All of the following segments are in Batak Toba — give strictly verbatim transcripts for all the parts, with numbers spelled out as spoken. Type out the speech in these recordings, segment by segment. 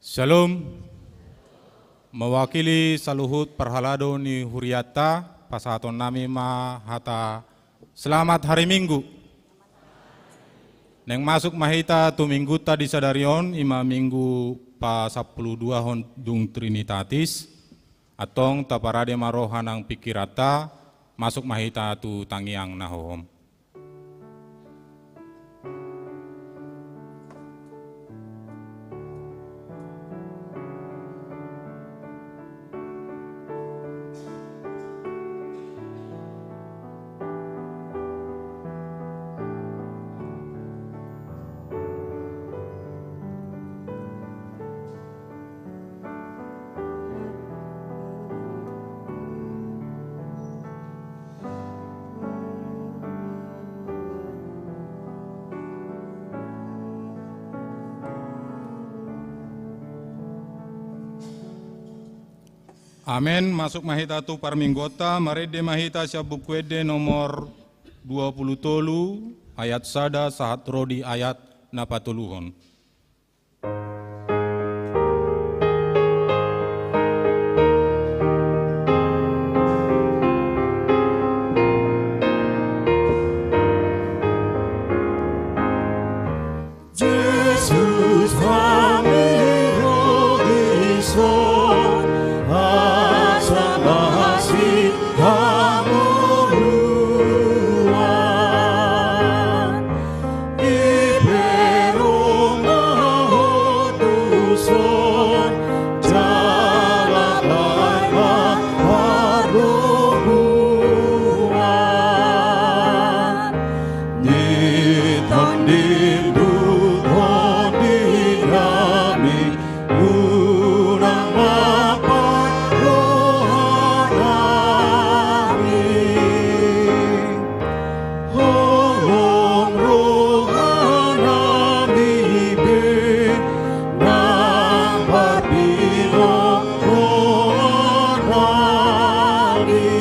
Syalom. Mewakili saluhut parhalado ni hurianta, pasahatonnami ma hata selamat hari Minggu. Naeng masuk ma hita tu minggunta di sadari on, i ma minggu pasampuluduahon dung Trinitatis. Antong taparade ma roha nang pingkiranta, masuk ma hita tu tangiang na hohom. Amen. Masuk ma hita tu parmingguonta, marende ma hita sian Buku Ende nomor dua pulu tolu, ayat sada sahat ro di ayat na patoluhon. Jesus, kami ro dison, asa basi hamoluan. Diperomaho tuson, jala baen ma parlombuan. Di Tondim tu Tondim nami, unang mapan roha nami. Holong roha nami be, nang parpinong roha nami.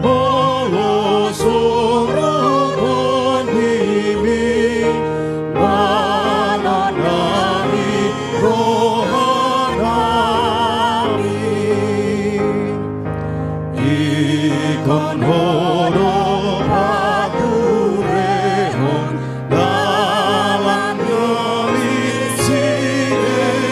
Molo so ro Tondim i, mananami roha nami. Ingkon Ho do paturehon dalan ni sidegeon.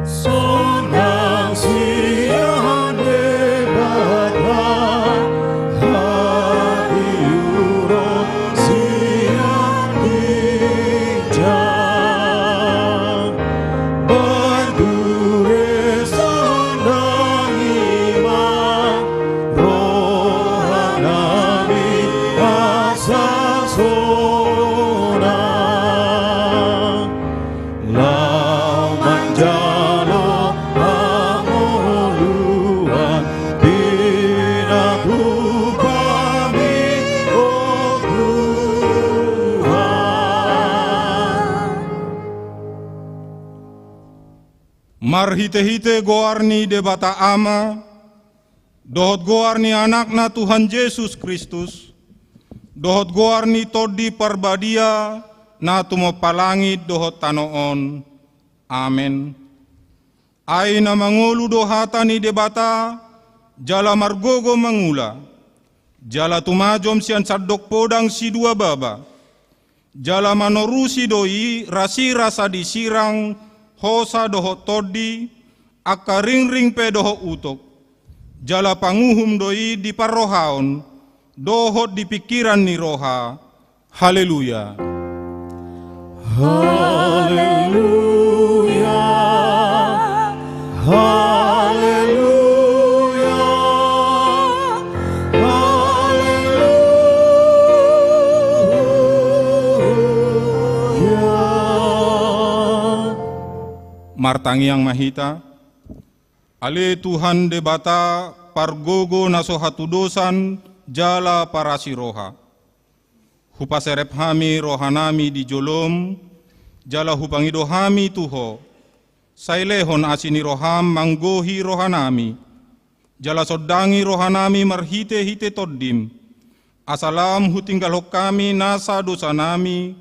Sonang sian Debata, hatiuron sian ginjang. Baen ture sonang i ma roha nami asa sonang, laho manjalo hangoluan pinatupa-Mi, o Tuhan. Marhitehite goar ni Debata Ama, dohot goar ni Anakna Tuhan Jesus Kristus, dohot goar ni Tondi Parbadia na tumompa langit dohot tano on. Amen. Ai na mangolu do hata ni Debata, jala margogo mangula, jala tumajom sian sandok podang sidua baba, jala manorusi do i rasirasa di sirang, hosa dohot tondi, angka ringring pe dohot utok, jala panguhum do i di parrohaon dohot di pingkiran ni roha. Haleluya. Haleluya. Martangiang ma hita. Ale Tuhan Debata, pargogo na so hatudosan jala parasi roha, hupaserep hami rohanami di jolom, jala hupangido hami tu Ho, sai lehon asi ni roham manggohi rohanami, jala sondangi rohanami marhite-hite Tondim, asa lam hutinggalhon hami nasa dosanami,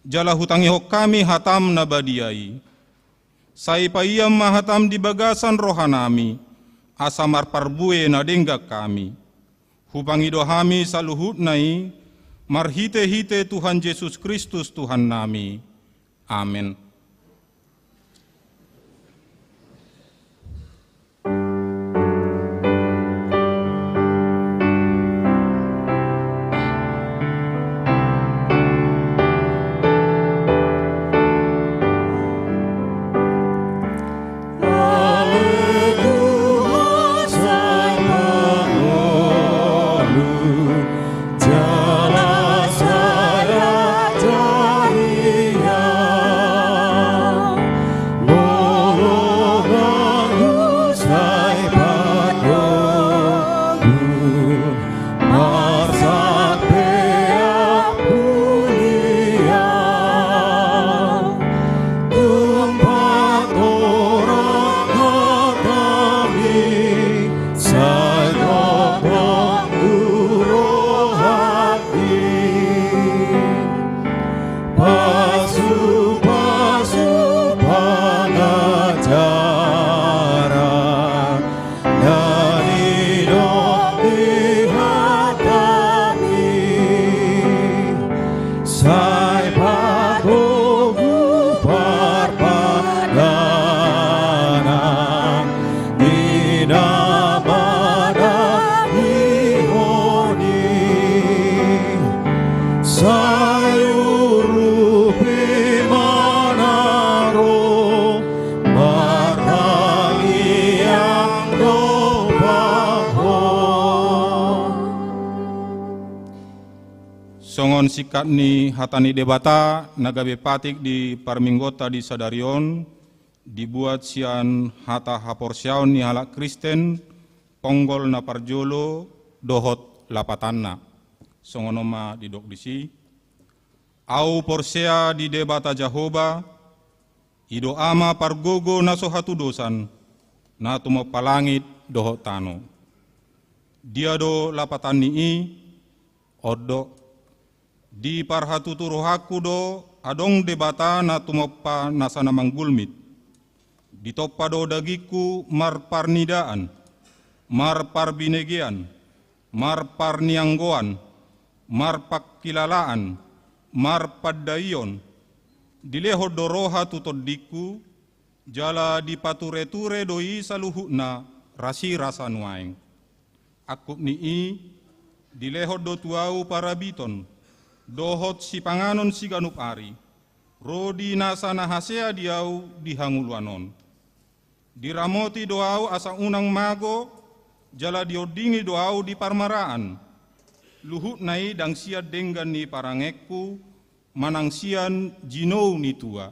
jala hutangihon hami hatam na badia i. Sai paiam ma hatam di bagasan rohanami, asa marparbue na denggan hami. Hupangido hami saluhutna i, marhite-hite Tuhan Jesus Kristus Tuhannami. Amen. Pasu-pasu pangajaran na nidok di hatami, sai patogu parpadanan di na manangihon i, sai urupi ma na ro martangiang dompak Ho. Songon singkat ni hata ni Debata na gabe patik di parmingguonta di sadari on, dibuat sian hata haporseaon ni halak Kristen, ponggol na parjolo dohot lapatanna. Songon on ma didok disi: Ahu porsea di Debata Jahowa, i do Ama pargogo na so hatudosan, na tumompa langit dohot tano. Dia do lapatan ni i? On do: Di parhatutu rohangku do adong Debata na tumompa nasa na manggulmit. Ditompa do dagingku marparnidaan, marparbinegean, marparnianggoan, marpangkilalaan, marpandaion. Dilehon do roha tu tondingku, jala dipature-ture do i saluhutna rasirasa nuaeng. Angkup ni i, dilehon do tu ahu parabiton dohot sipanganon siganup ari, ro di nasa na hasea di ahu di hangoluan on. Diramoti do ahu asa unang mago, jala diondingi do ahu di parmaraan. Luhutna i ndang sian denggan ni parangeanku, manang sian jinou ni tua.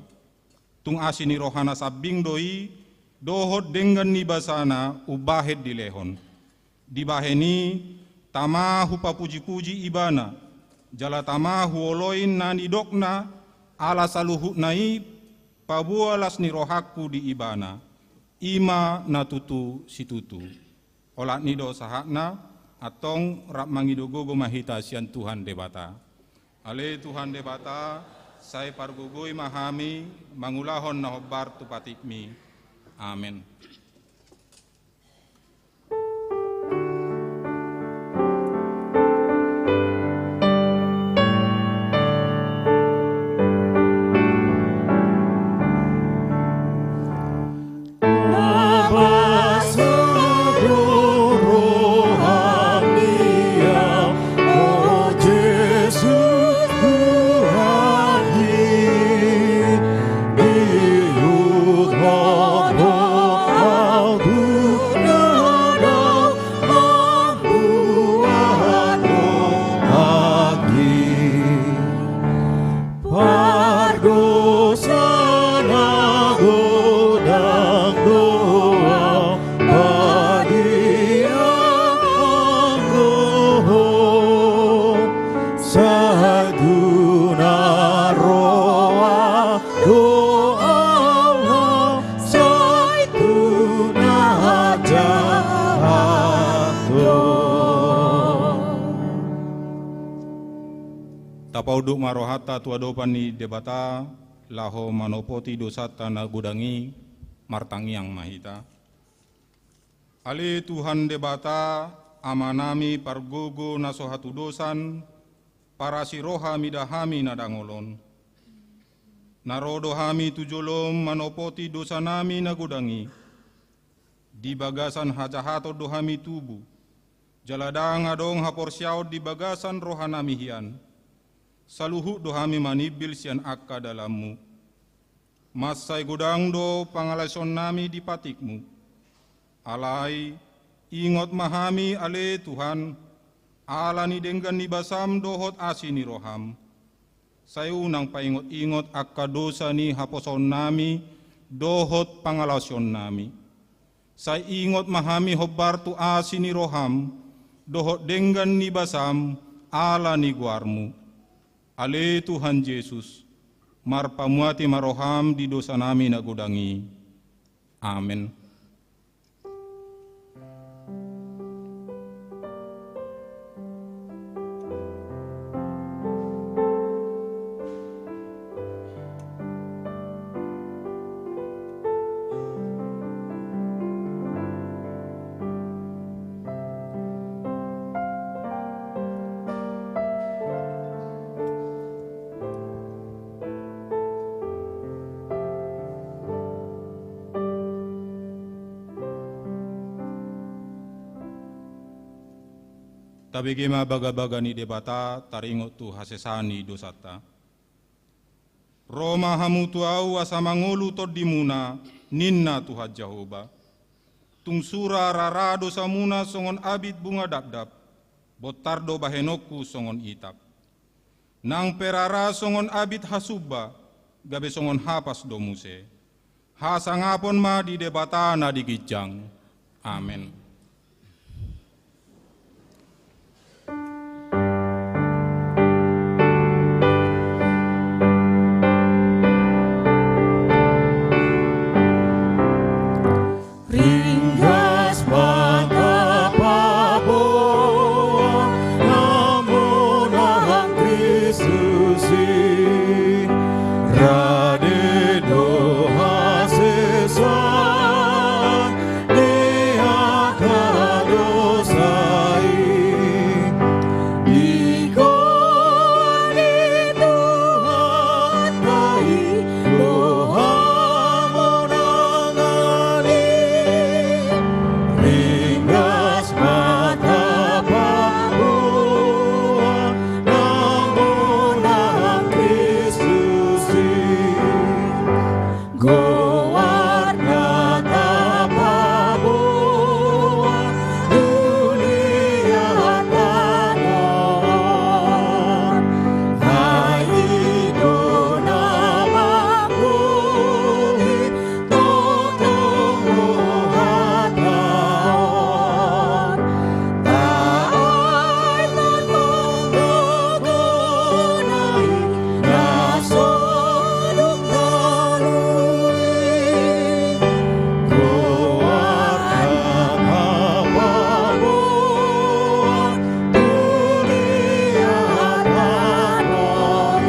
Tung asi ni rohana sambing do i, dohot denggan ni basana umbahen dilehon. Dibahen i, tama hupapuji-puji Ibana, jala tama huoloi na nidokna, ala saluhutna i paboa las ni rohangku di Ibana. I ma na tutu situtu. Olat ni i do sahatna. Antong rap mangido gogo ma hita sian Tuhan Debata. Ale Tuhan Debata, sai pargogoi ma hami mangulahon na hombar tu patikmi. Amen. Tapaunduk ma rohanta tu adopan ni Debata, laho manopoti dosanta na godang i. Martangiang ma hita. Ale Tuhan Debata, Amanami pargogo na so hatudosan, parasi roha mida hami na dangol on. Na ro do hami tu jolom manopoti dosanami na godang i. Di bagasan hajahaton do hami tubu, jala ndang adong haporseaon di bagasan rohanami hian. Saluhut do hami manimbil sian angka dalanmu. Mansai godang do pangalaosionnami di patikmu. Alai, ingot ma hami ale Tuhan, ala ni denggan ni basam dohot asi ni roham. Sai unang paingot-ingot angka dosa ni haposoonnami dohot pangalaosionnami. Sai ingot ma hami hombar tu asi ni roham dohot denggan ni basam ala ni goarmu. Ale Tuhan Jesus, marpamuati ma roham di dosanami na godang i. Amen. Tabege ma bagabaga ni Debata taringot tu hasesaan ni dosanta. Ro ma hamu tu Ahu asa mangolu tondimuna, ninna Tuhan Jahowa. Tung sura rara dosamuna songon abit bunga dapdap, bontar do bahenonku songon itap. Nang pe rara songon abit hasumba, gabe songon hapas do muse. Hasangapon ma di Debata na di ginjang. Amen. Ringgas ma tapaboa na monang Kristus i, rade do hasesaan ni angka dosa i. Di goar ni Tuhanta i do hamonangan i. Ringgas ma tapaboa na monang Kristus i. Goar na tapaboa tu liat tano on, ai i do na manggohi tongtong rohanta on. Taat ma gogona i na so dung talu i. Goar na tapaboa tu liat tano i.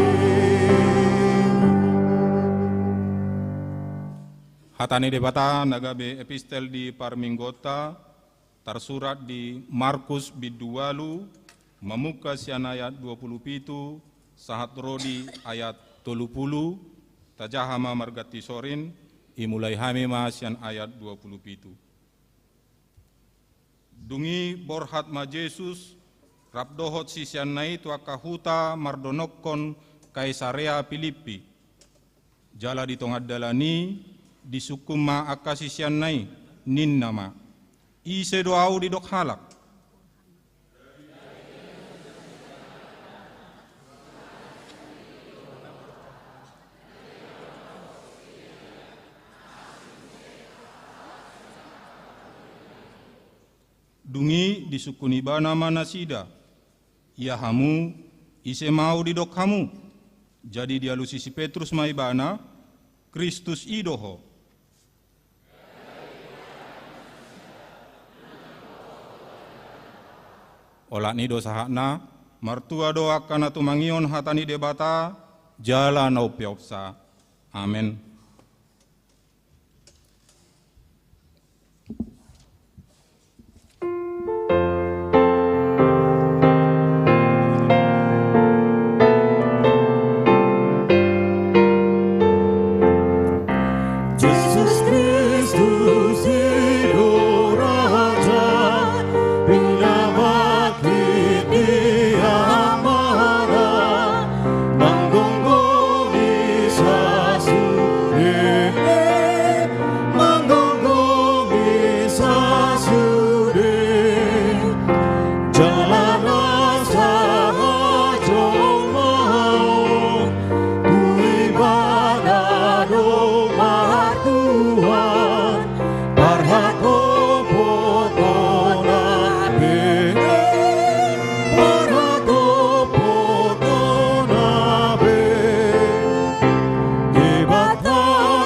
Hata ni Debata na gabe epistel di parmingguonta, tarsurat di Markus bindu ualu, mamungka sian ayat dua pulu pitu, sahat ro di ayat tolu pulu. Tajaha ma marganti sorin, imulai hami ma sian ayat dua pulu pitu. Dung i borhat ma Jesus, rap dohot siseanna i tu angka huta mardonokkon Kaisarea Pilippi. Jala di tonga dalan i disungkun ma angka siseanna i, ninna ma: Ise do ahu didok halak? Dung i disungkun ibana ma nasida: Ia hamu, ise ma ahu didok hamu? Jadi dialusi si Petrus ma ibana: Kristus i do ho. Olat ni i do sahatna. Martua do angka na tumangihon hata ni Debata jala na umpeopsa. Amen. Jesus Kristus i do Raja, pinabangkit ni Amana, manggomgomi sasude, manggomgomi sasude. Jala na sahat jolma on tu Ibana do martua, parhatopotonna be, parhatopotonna be. Debata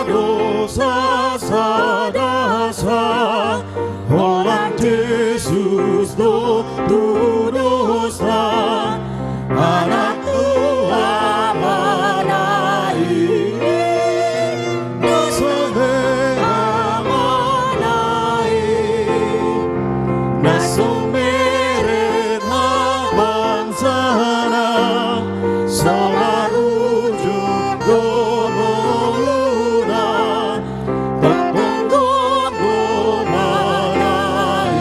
do sasada sa, holan Jesus do tudosa, Anak tu Amana i, na songon Amana i, na so meret habangsana, so marujung do ngoluna, tongtong gondomana i,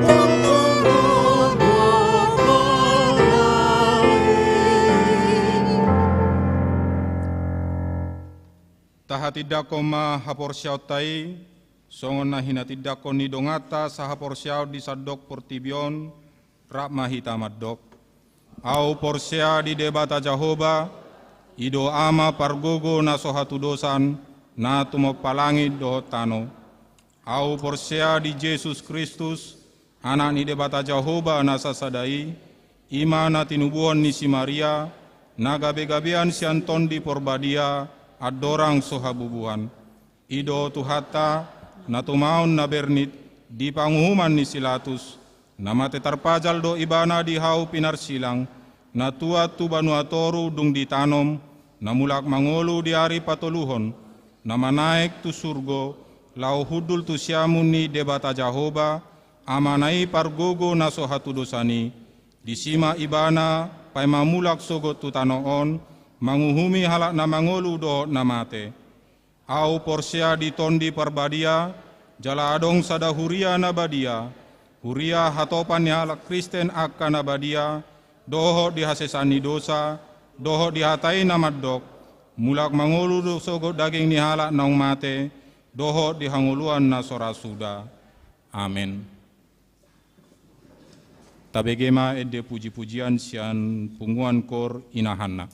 tongtong gondomana i. Tahatindangkon ma haporseaonta i, songon na hinatindangkon ni donganta sahaporseaon di sandok portibi on, rap ma hita mandok. Ahu porsea di Debata Jahowa, i do Ama pargogo na so hatudosan, na tumompa langit dohot tano. Ahu porsea di Jesus Kristus, Anak ni Debata Jahowa na sasada i, i ma na tinubuhon ni si Maria, na gabegabean sian Tondi Porbadia, andorang so habubuhan. I do Tuhanta, na tumaon na bernit di panguhuman ni si Latus, na mate tarpajal do Ibana di hau pinarsilang, na tuat tu banua toru dung ditanom, na mulak mangolu di ari patoluhon, na manaek tu surgo, laho hundul tu siamun ni Debata Jahowa, Amana i pargogo na so hatudosan i. Disi ma Ibana paima mulak sogot tu tano on, manguhumi halak na mangolu dohot na mate. Ahu porsea di Tondi Parbadia, jala adong sada huria na badia, huria hatopan ni halak Kristen angka na badia, dohot di hasesaan ni dosa, dohot di hata i na mandok, mulak mangolu do sogot daging ni halak naung mate, dohot di hangoluan na so ra suda. Amen. Tabege ma ende pujipujian sian punguan kor Inahanna.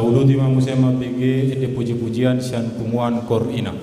Uduti ma muse mambege ende puji-pujian sian punguan Kor Inang.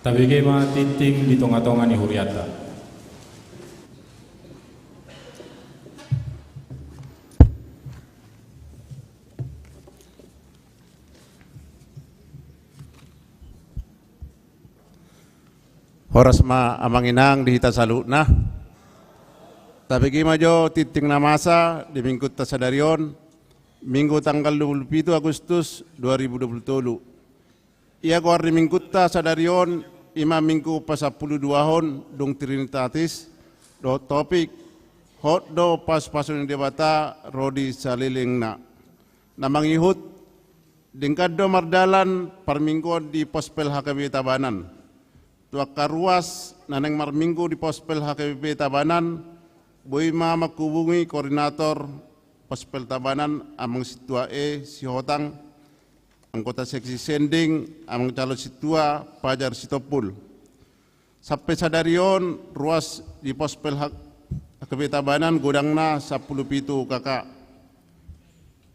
Tabege ma tingting di tonga-tonga ni hurianta. Horas ma amang inang di hita saluhutna. Tabege ma jo tingting na masa di minggunta sadari on, Minggu tanggal dua pulu pitu Agustus dua ribu dua pulu tolu. Ia goar ni minggunta sadari on, i ma minggu pasampulu duahon dung Trinitatis, dohot topik, hot do pasupasu ni Debata ro di salelengna. Na mangihut, denggan do mardalan parmingguon di Pospel H K B P Tabanan. Tu angka ruas na naeng marminggu di Pospel H K B P Tabanan, boi ma manghubungi koordinator Pospel Tabanan, Amang Sintua E Sihotang, anggota seksi Sending, Amang Calo Sintua Pajar Sitompul. Sampe sadari on, ruas di Pospel H-, H K B P Tabanan godangna sampulu pitu K K.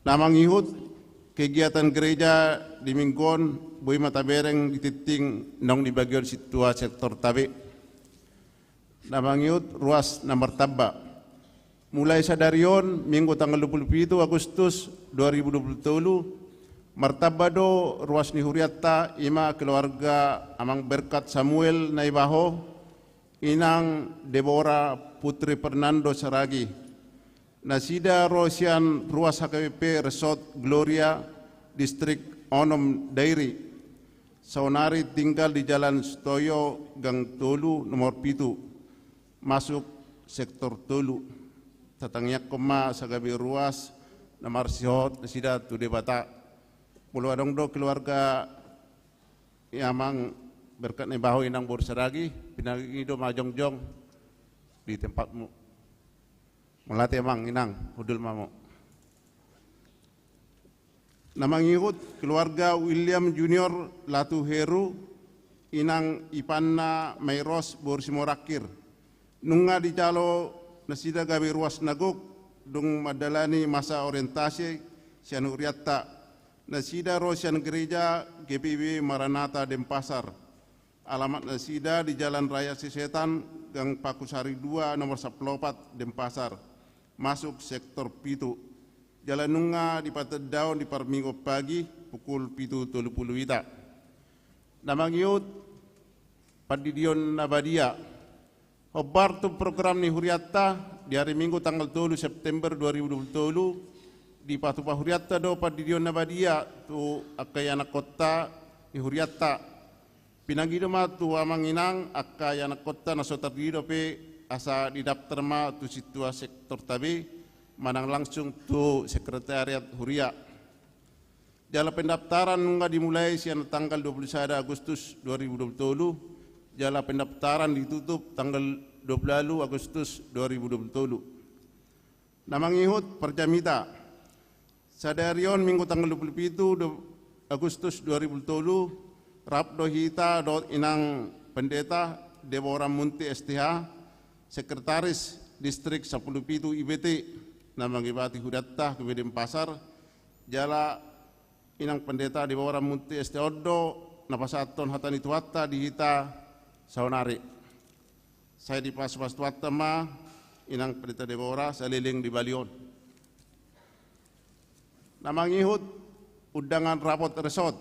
Na mangihut kegiatan gereja di minggu on, boi ma tabereng di tingting naung dibagihon sintua sektorta be. Na mangihut ruas na martamba. Mulai sadari on, Minggu tanggal dua pulu pitu Agustus dua ribu dua pulu tolu, martamba do ruas ni hurianta, i ma keluarga Amang Berkat Samuel Naibaho, Inang Debora Putri Fernando Saragi. Nasida ro sian ruas H K B P Resort Gloria, Distrik Onom Dairi. Saonari tinggal di Jalan Sutoyo, Gang Tolu, nomor pitu, masuk Sektor Tolu. Tatangiangkon ma asa gabe ruas na marsihol nasida tu Debata. Molo adong do keluarga ni Amang Berkat Naibaho, Inang Boru Saragi, pinanggi do ma jongjong di tempatmu. Mauliate Amang, Inang, hundul ma hamu. Na mangihut keluarga William Junior Latuheru, Inang Ipanna Mairos Boru Simorangkir. Nunga dijalo nasida gabe ruas na gok dung mandalani masa orientasi sian hurianta. Nasida ro sian gereja G P B Maranatha Denpasar. Alamat nasida di Jalan Raya Sesetan, Gang Pakusari dua, nomor sampulu opat, Denpasar, masuk Sektor Pitu. Jala nunga dipatandaon di parmingguon pagi pukul pitu tolu pulu hita. Na mangihut pandidion na badia. Hombar tu program ni hurianta di ari Minggu tanggal tolu September dua ribu dua pulu tolu, dipatupa hurianta do pandidion na badia tu angka ianakhonta ni hurianta. Pinanggi do ma tu amang inang angka ianakhonta na so tardido pe asa didaftar ma tu sintua sektorta be manang langsung tu sekretariat huria. Jala pendaftaran nunga dimulai sian tanggal dua pulu sada Agustus dua ribu dua pulu tolu, jala pendaftaran ditutup tanggal dua pulu ualu Agustus dua ribu dua pulu tolu. Na mangihut parjamita. Sadari on Minggu tanggal dua pulu pitu do-, Agustus dua ribu dua pulu tolu, rap do hita dohot Inang Pendeta Debora Munti S T H, Sekretaris Distrik sampulu pitu I B T, na mangibati hurianta H K B P Denpasar, jala Inang Pendeta Debora Munti S T H on do na pasahathon hata ni Tuhanta di hita saonari. Sai dipasupasu Tuhanta ma Inang Pendeta Debora saleleng di Bali on. Na mangihut undangan rapot resort.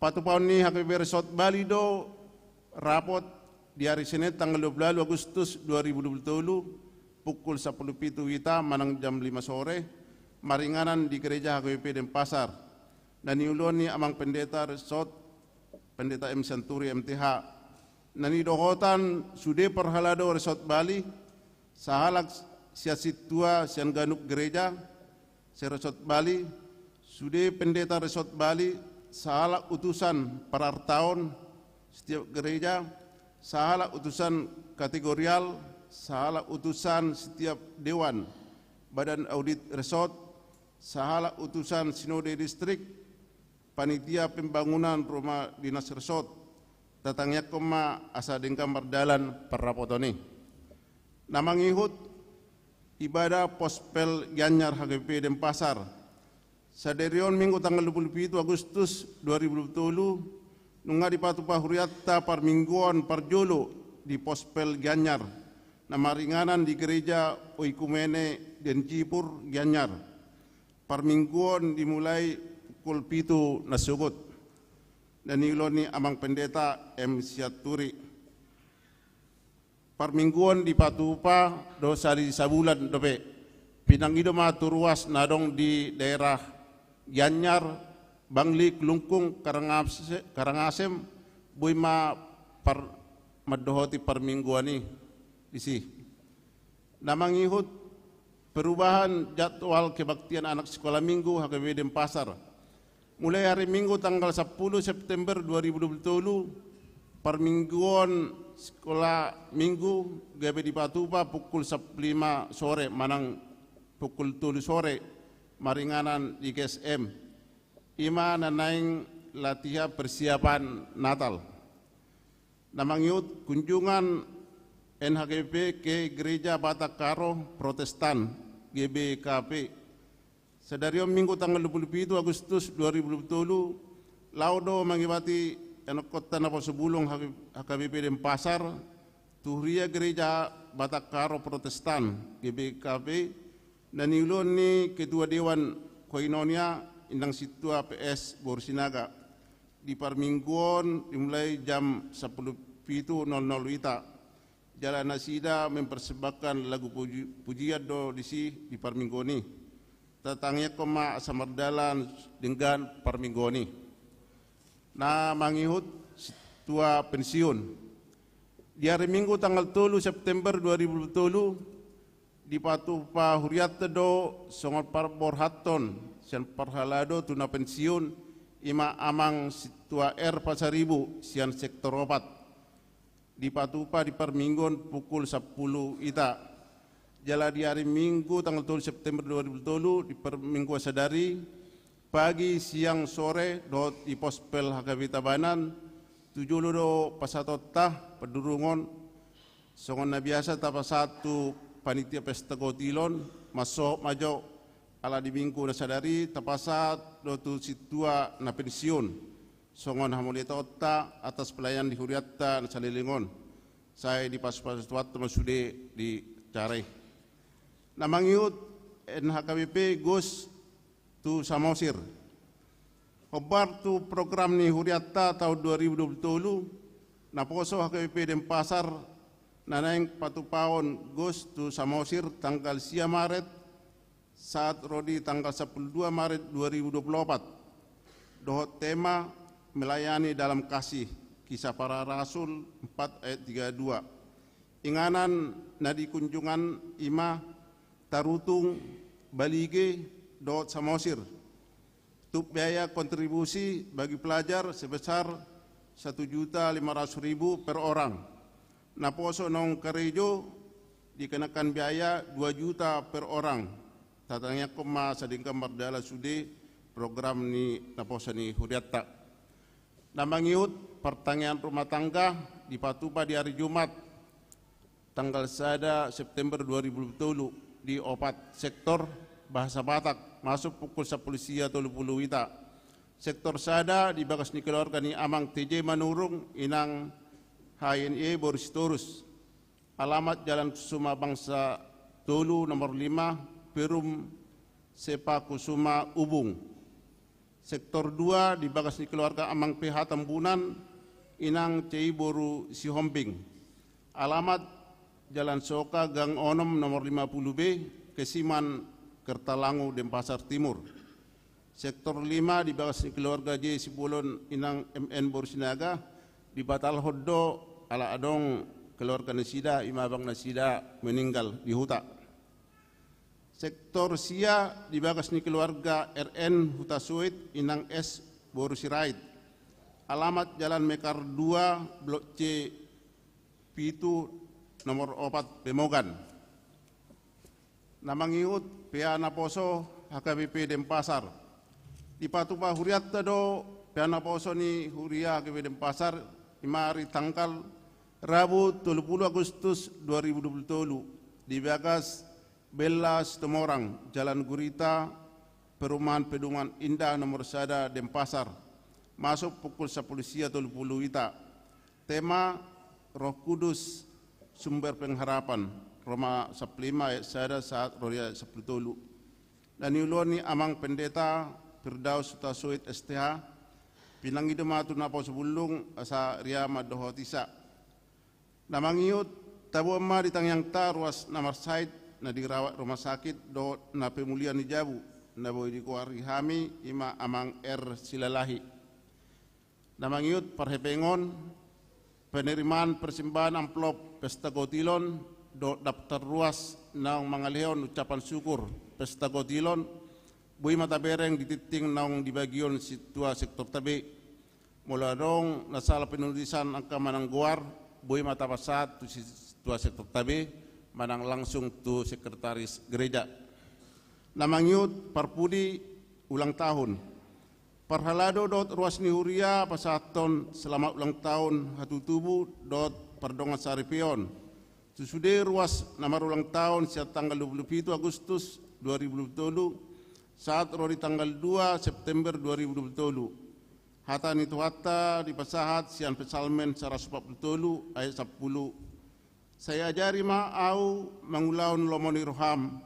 Patupaon ni H K B P Resort Bali do rapot di ari Senin tanggal dua pulu ualu Agustus dua ribu dua pulu tolu, pukul sampulu pitu hita manang jam lima sore, maringanan di Gereja H K B P Denpasar. Na niuluan ni Amang Pendeta Resort, Pendeta M Santuri M T H. Na nidohotan sude parhalado Resort Bali, sahalak sian sintua sian ganup gereja se-Resort Bali, sude pendeta Resort Bali, sahalak utusan parartaon setiap gereja, sahalak utusan kategorial, sahalak utusan setiap dewan, badan audit resort, sahalak utusan sinode distrik, panitia pembangunan rumah dinas resort, tatangiangkon ma asa denggan mardalan parrapoton i. Na mangihut ibadah Pospel Gianyar H K B P Denpasar. Sadari on Minggu tanggal dua pulu pitu Agustus dua ribu dua pulu tolu, Nunga dipatupa hurianta parmingguon parjolo di Pospel Gianyar, na maringanan di Gereja Oikumene Denjipur Gianyar. Parmingguon dimulai pukul pitu na sogot. Na niulahon ni Amang Pendeta M Sianturi. Parmingguon dipatupa do sahali sabulan dope. Pinangido ma tu ruas na adong di daerah Gianyar, Bangli, Klungkung, Karangase-, Karangasem, boi ma par-, mandohoti parmingguon i disi. Na mangihut perubahan jadwal kebaktian anak sekolah minggu H K B P Denpasar. Mulai hari Minggu tanggal sepuluh September dua ribu dua puluh tolu, parmingguon sekolah minggu gabe dipatupa pukul sampulu lima sore manang pukul tolu sore, maringanan di G S M. I ma na naeng latihan persiapan Natal. Na mangihut kunjungan N H K B P ke Gereja Batak Karo Protestan, G B K P. Sadari on Minggu tanggal dua puluh pitu Agustus dua ribu dua puluh tolu, laho do mangibati anakkonta naposo bulung H K B P Denpasar, tu huria Gereja Batak Karo Protestan, G B K P, na niulahon ni Ketua Dewan Koinonia, Inang Sintua P S Boru Sinaga. Di parmingguon dimulai jam sampulu pitu nol nol ita. Jala nasida mempersembahkan lagu puji-, pujian do disi di parmingguon i. Tatangiangkon ma asa mardalan denggan parmingguon i. Na mangihut sintua pensiun. Di hari Minggu tanggal tolu September dua ribu dua puluh tolu, dipatupa hurianta do songon parborhathon sian parhalado tu na pensiun, i ma Amang Sintua R Pasaribu sian sektor opat. Dipatupa di parmingguon pukul sampulu ita. Jala di hari Minggu tanggal tolu September dua ribu dua puluh tolu, di parmingguon sadari, pagi, siang, sore, dohot di Pospel H K B P Tabanan, tu jolo do pasahatonta pandurungon, songon na biasa tapasahat tu panitia pesta gotilon, mansohot ma jo, ala di Minggu na sadari tapasahat do tu sintua na pensiun, songon hamauliateonta atas pelayanan di hurianta na saleleng on. Sai dipasupasu Tuhanta ma sude di acara i. Na mangihut N H K B P gos tu Samosir. Hombar tu program ni hurianta taon dua ribu dua puluh tolu, naposo H K B P Denpasar na naeng patupaon gos tu Samosir tanggal sia Maret sahat ro di tanggal sampulu dua Maret dua ribu dua puluh opat. Dohot tema Melayani dalam Kasih, Kisah Para Rasul empat ayat tiga dua. Inganan na di kunjungan i ma Tarutung, Balige, dohot Samosir. Tuk biaya kontribusi bagi pelajar sebesar satu juta lima ratus ribu per orang. Naposo naung karejo dikenakan biaya dua juta per orang. Tatangiangkon ma asa denggan mardalan sude program ni naposo ni hurianta. Na mangihut partangiangan rumah tangga dipatupa di hari Jumat tanggal sada September dua ribu dua puluh tolu di opat sektor bahasa Batak, masuk pukul sampulu sia tolu pulu ita. Sektor sada di bagas ni keluarga ni Amang T J Manurung, Inang H N Y boru Sitorus. Alamat Jalan Kusuma Bangsa tolu nomor lima, Perum Sepa Kusuma Ubung. Sektor dua di bagas ni keluarga Amang P H Tambunan, Inang C I boru Sihombing. Alamat Jalan Soka gang onom nomor lima pulu B, Kesiman, Kertalangu, Denpasar Timur. Sektor lima di bagas ni keluarga J Sibolon, Inang M N boru Sinaga, dibatalhon do ala adong keluarga nasida, i ma abang nasida meninggal di huta. Sektor sia di bagas ni keluarga R N Hutasoit, Inang S boru Sirait. Alamat Jalan Mekar dua, Blok C pitu, nomor opat, Pemogan. Na mangihut P A Naposo H K B P Denpasar. Dipatupa hurianta do P A Naposo ni huria H K B P Denpasar, i ma ari tanggal Rabu tolu pulu Agustus dua ribu dua pulu tolu, di bagas Bella Situmorang, Jalan Gurita, Perumahan Peduman Indah nomor sada, Denpasar. masuk pukul sampulu sia tolu pulu ita. Tema: Roh Kudus, sumber pengharapan. Roma sampulu lima ayat sada sahat ro di ayat sampulu tolu. Na niuluhon ni Amang Pendeta Firdaus Hutasoit S T H, pinangido ma tu Naposobulung asa ria ma dohot ita. Na mangihut, taboan ma di tangiangta ruas na marsahit na dirawat rumah sakit dohot na pemulihan ni jabu, na boi digoari hami, i ma Amang R Silalahi. Na mangihut parhepengon, penerimaan persembahan amplop pesta gotilon dohot daftar ruas naung mangalehon ucapan syukur pesta gotilon, boi ma tabereng di tingting naung dibagion situa sektorta be. Molo adong na sala penulisan angka manang goar, boi ma tapasahat tu situa sektorta be manang langsung tu sekretaris gereja. Na mangihut parpudi ulang tahun. Parhalado dohot ruas ni huria pasahathon selamat ulang tahun hatutubu dohot pardongansaripeon tu sude ruas na marulang tahun sian tanggal dua pulu pitu Agustus dua ribu dua pulu tolu sahat ro di tanggal dua September dua ribu dua pulu tolu. Hata ni Tuhanta dipasahat sian Psalmen saratus opat pulu tolu ayat sampulu: Sai ajari ma ahu mangulahon lomo ni roham,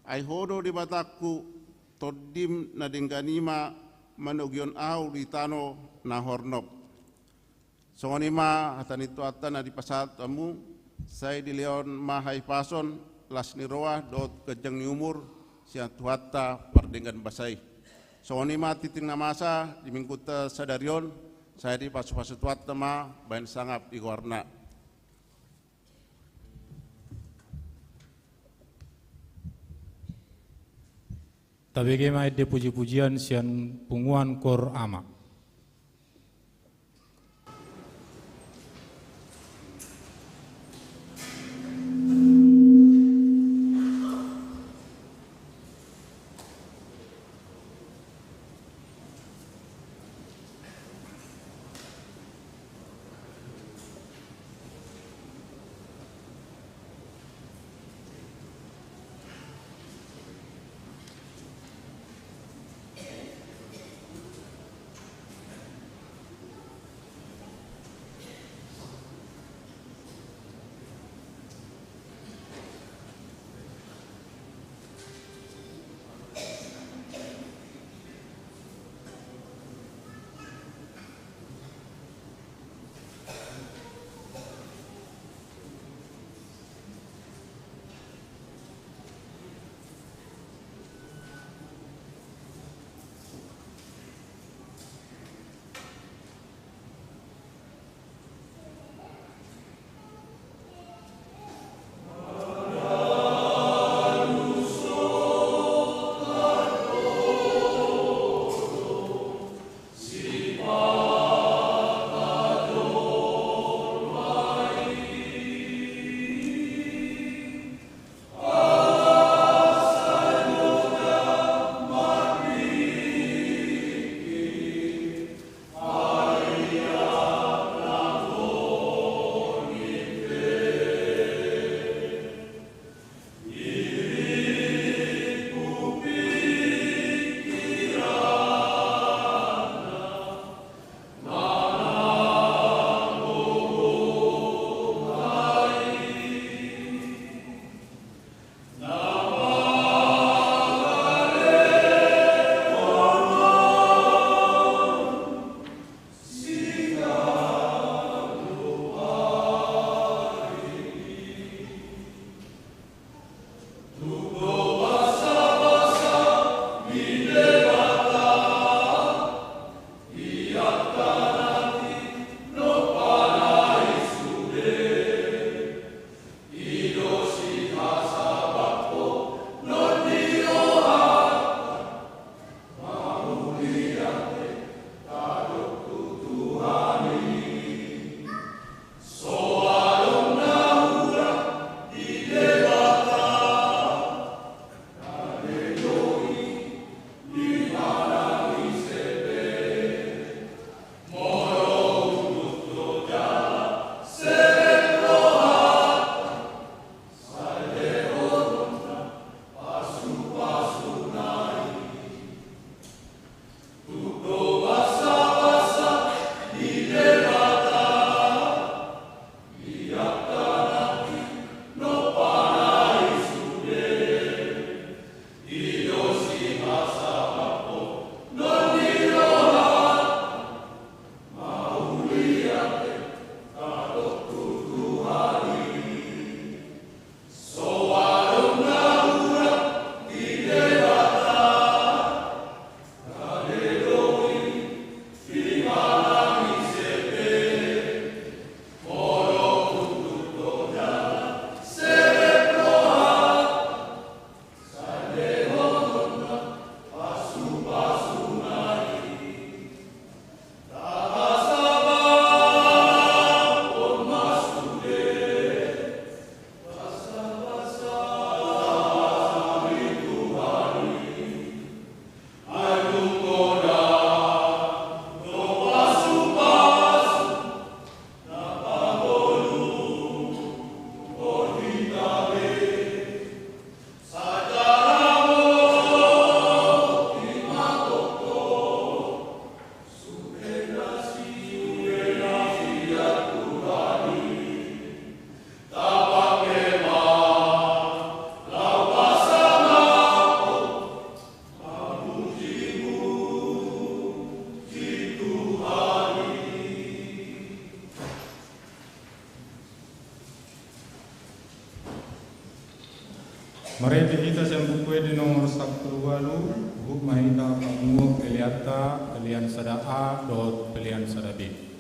ai Ho do Debatangku, Tondim na denggan i ma manogihon ahu di tano na hornop. Songon i ma hata ni Tuhanta na dipasahat hamu, sai dilehon ma hahipason, las ni roha dohot ganjang ni umur sian Tuhanta pardenggan basa i. Songon i ma tingting na masa di minggunta sadari on, sai dipasupasu Tuhanta ma bahen sangap di goarna. Tabege ma ende pujipujian sian punguan Koor Ama. Sampulu ualu, huhut ma hita pamungo peleanta, pelean sada A dohot pelean sada B.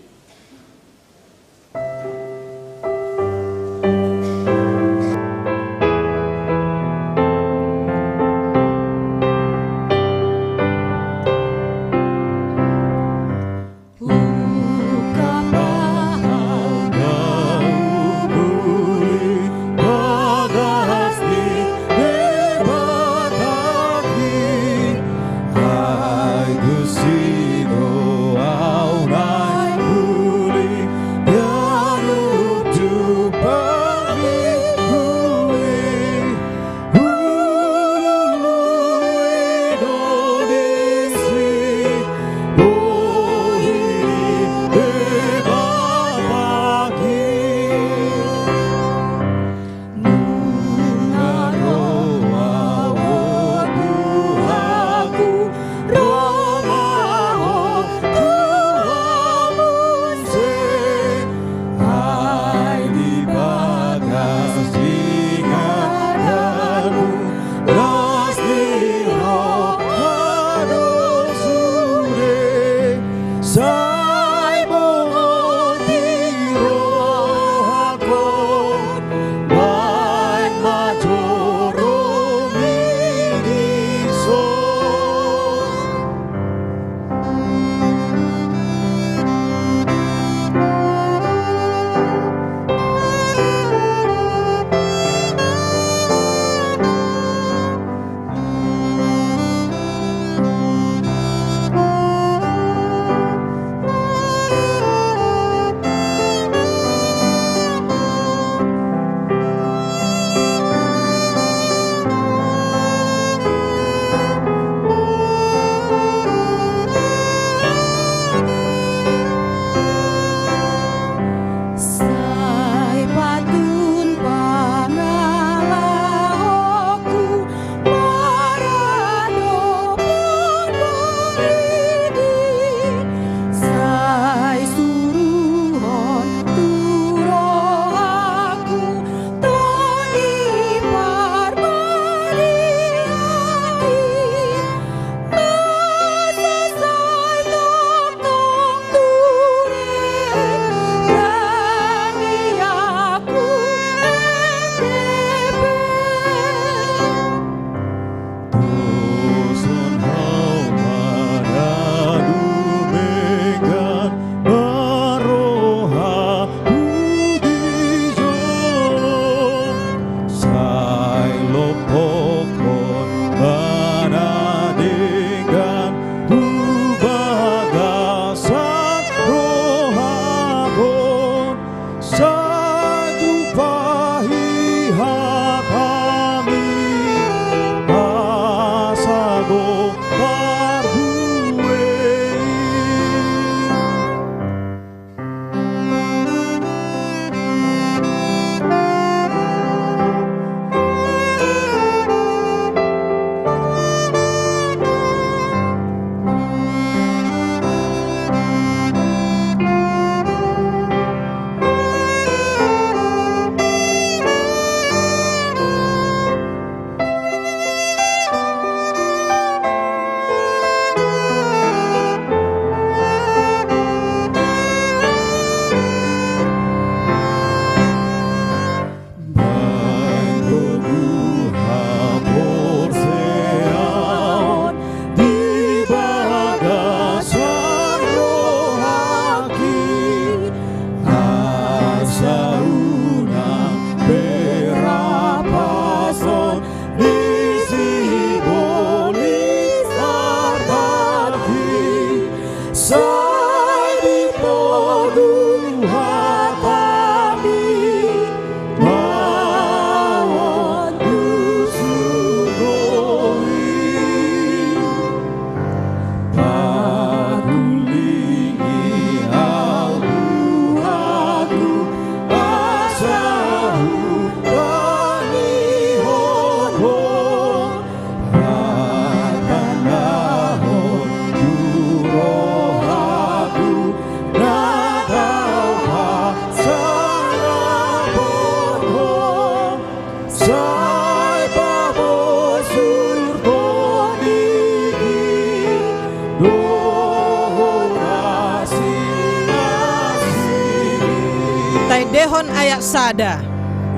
Dehon ayat sada.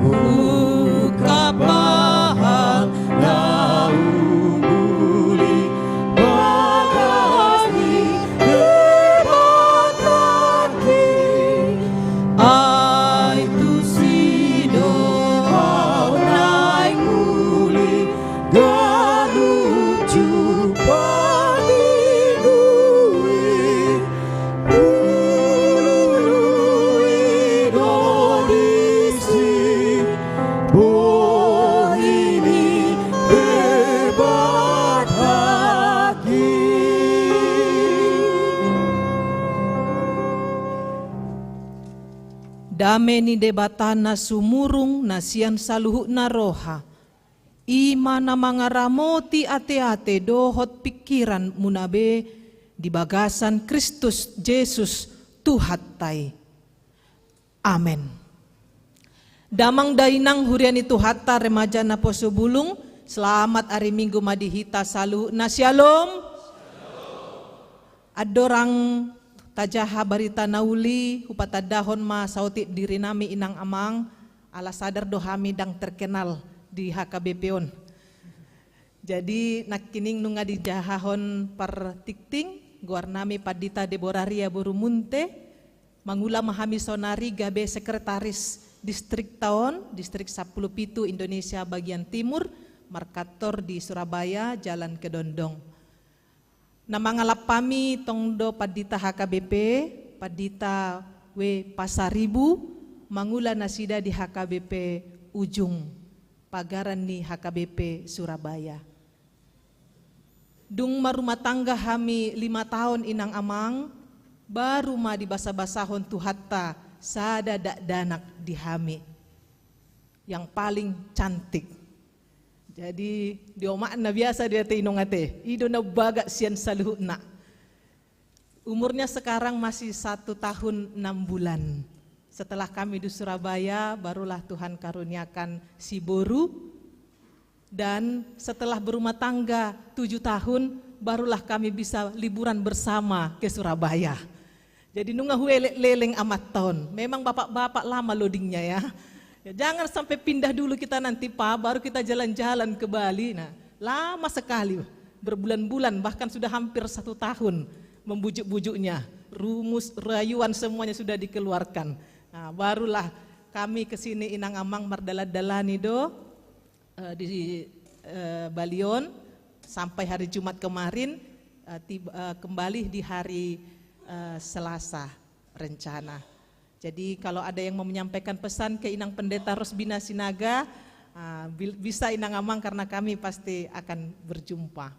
Ungkap ma hata na umuli bagas ni hebat hataM, ai tusi do Ho naeng uli ganup jumpang ni lului. Lului do disi bohi ni hebat hataM. Dame ni Debata na sumurung na sian saluhutna roha, i ma na mangaramoti ateate dohot pingkiranmuna be di bagasan Kristus Jesus Tuhanta i. Amen. Damang dainang huria ni Tuhanta, remaja naposo bulung, selamat ari Minggu ma di hita saluhutna. Syalom. Andorang tajaha barita na uli, hupatandahon ma saotik dirinami inang amang, ala sadar do hami ndang terkenal di H K B P on. Jadi nangkining nunga dijahahon partingting, goarnami Pandita Debora Ria boru Munte, mangula ma hami saonari gabe sekretaris distrikta on, distrik sampulu pitu Indonesia bagian timur, markantor di Surabaya, Jalan Kedondong. Na mangalap hami tong do Pandita H K B P, Pandita W Pasaribu, mangula nasida di H K B P Ujung, pagaran ni H K B P Surabaya. Dung marumah tangga hami lima taon inang amang, baru ma dibasabasahon Tuhanta sada dakdanak di hami, yang paling cantik. Jadi di omakna biasa do i ate, inong ate, i do na umbagas sian saluhutna. Umurnya sekarang masih satu tahun enam bulan. Setelah kami di Surabaya, barulah Tuhan karuniakan si boru. Dan setelah berumah tangga tujuh tahun, barulah kami bisa liburan bersama ke Surabaya. Jadi nunga huelek leleng amanta on. Memang bapak-bapak lama loadingnya ya. Ya, jangan sampai pindah dulu kita nanti, Pak, baru kita jalan-jalan ke Bali. Nah, lama sekali, berbulan-bulan, bahkan sudah hampir satu tahun membujuk-bujuknya. Rumus, rayuan semuanya sudah dikeluarkan. Nah, barulah kami ke sini, inang amang, mardalan-dalani do, eh, di, eh, Bali on sampai hari Jumat kemarin, eh, tib-, eh, kembali di hari, eh, Selasa rencana. Jadi kalau ada yang mau menyampaikan pesan ke Inang Pendeta Rosbina Sinaga, ah, bil-, bisa inang amang, karena kami pasti akan berjumpa.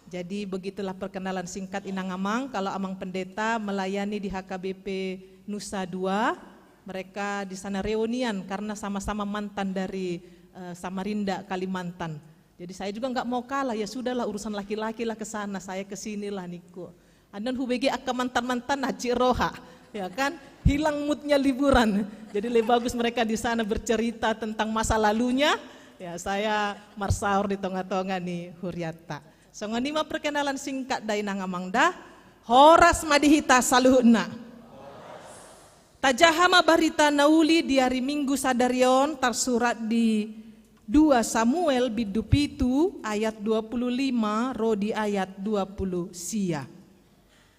Jadi begitulah perkenalan singkat inang amang. Kalau amang pendeta melayani di H K B P Nusa Dua, mereka di sana reunian karena sama-sama mantan dari, eh, Samarinda, Kalimantan. Jadi saya juga nggak mau kalah, ya sudahlah, urusan laki-laki lah ke sana, saya ke sini lah, ningku. Annon hubege angka mantan-mantan, hansit roha, ya kan? Hilang moodnya liburan. Jadi lebih bagus mereka di sana bercerita tentang masa lalunya. Ya, saya marsaor di tonga-tonga ni hurianta. Songon i ma perkenalan singkat da inang amang da. Horas ma di hita saluhutna. Tajaha ma barita na uli di ari Minggu sadari on, tarsurat di dua Samuel bindu pitu ayat dua pulu lima ro di ayat dua pulu sia.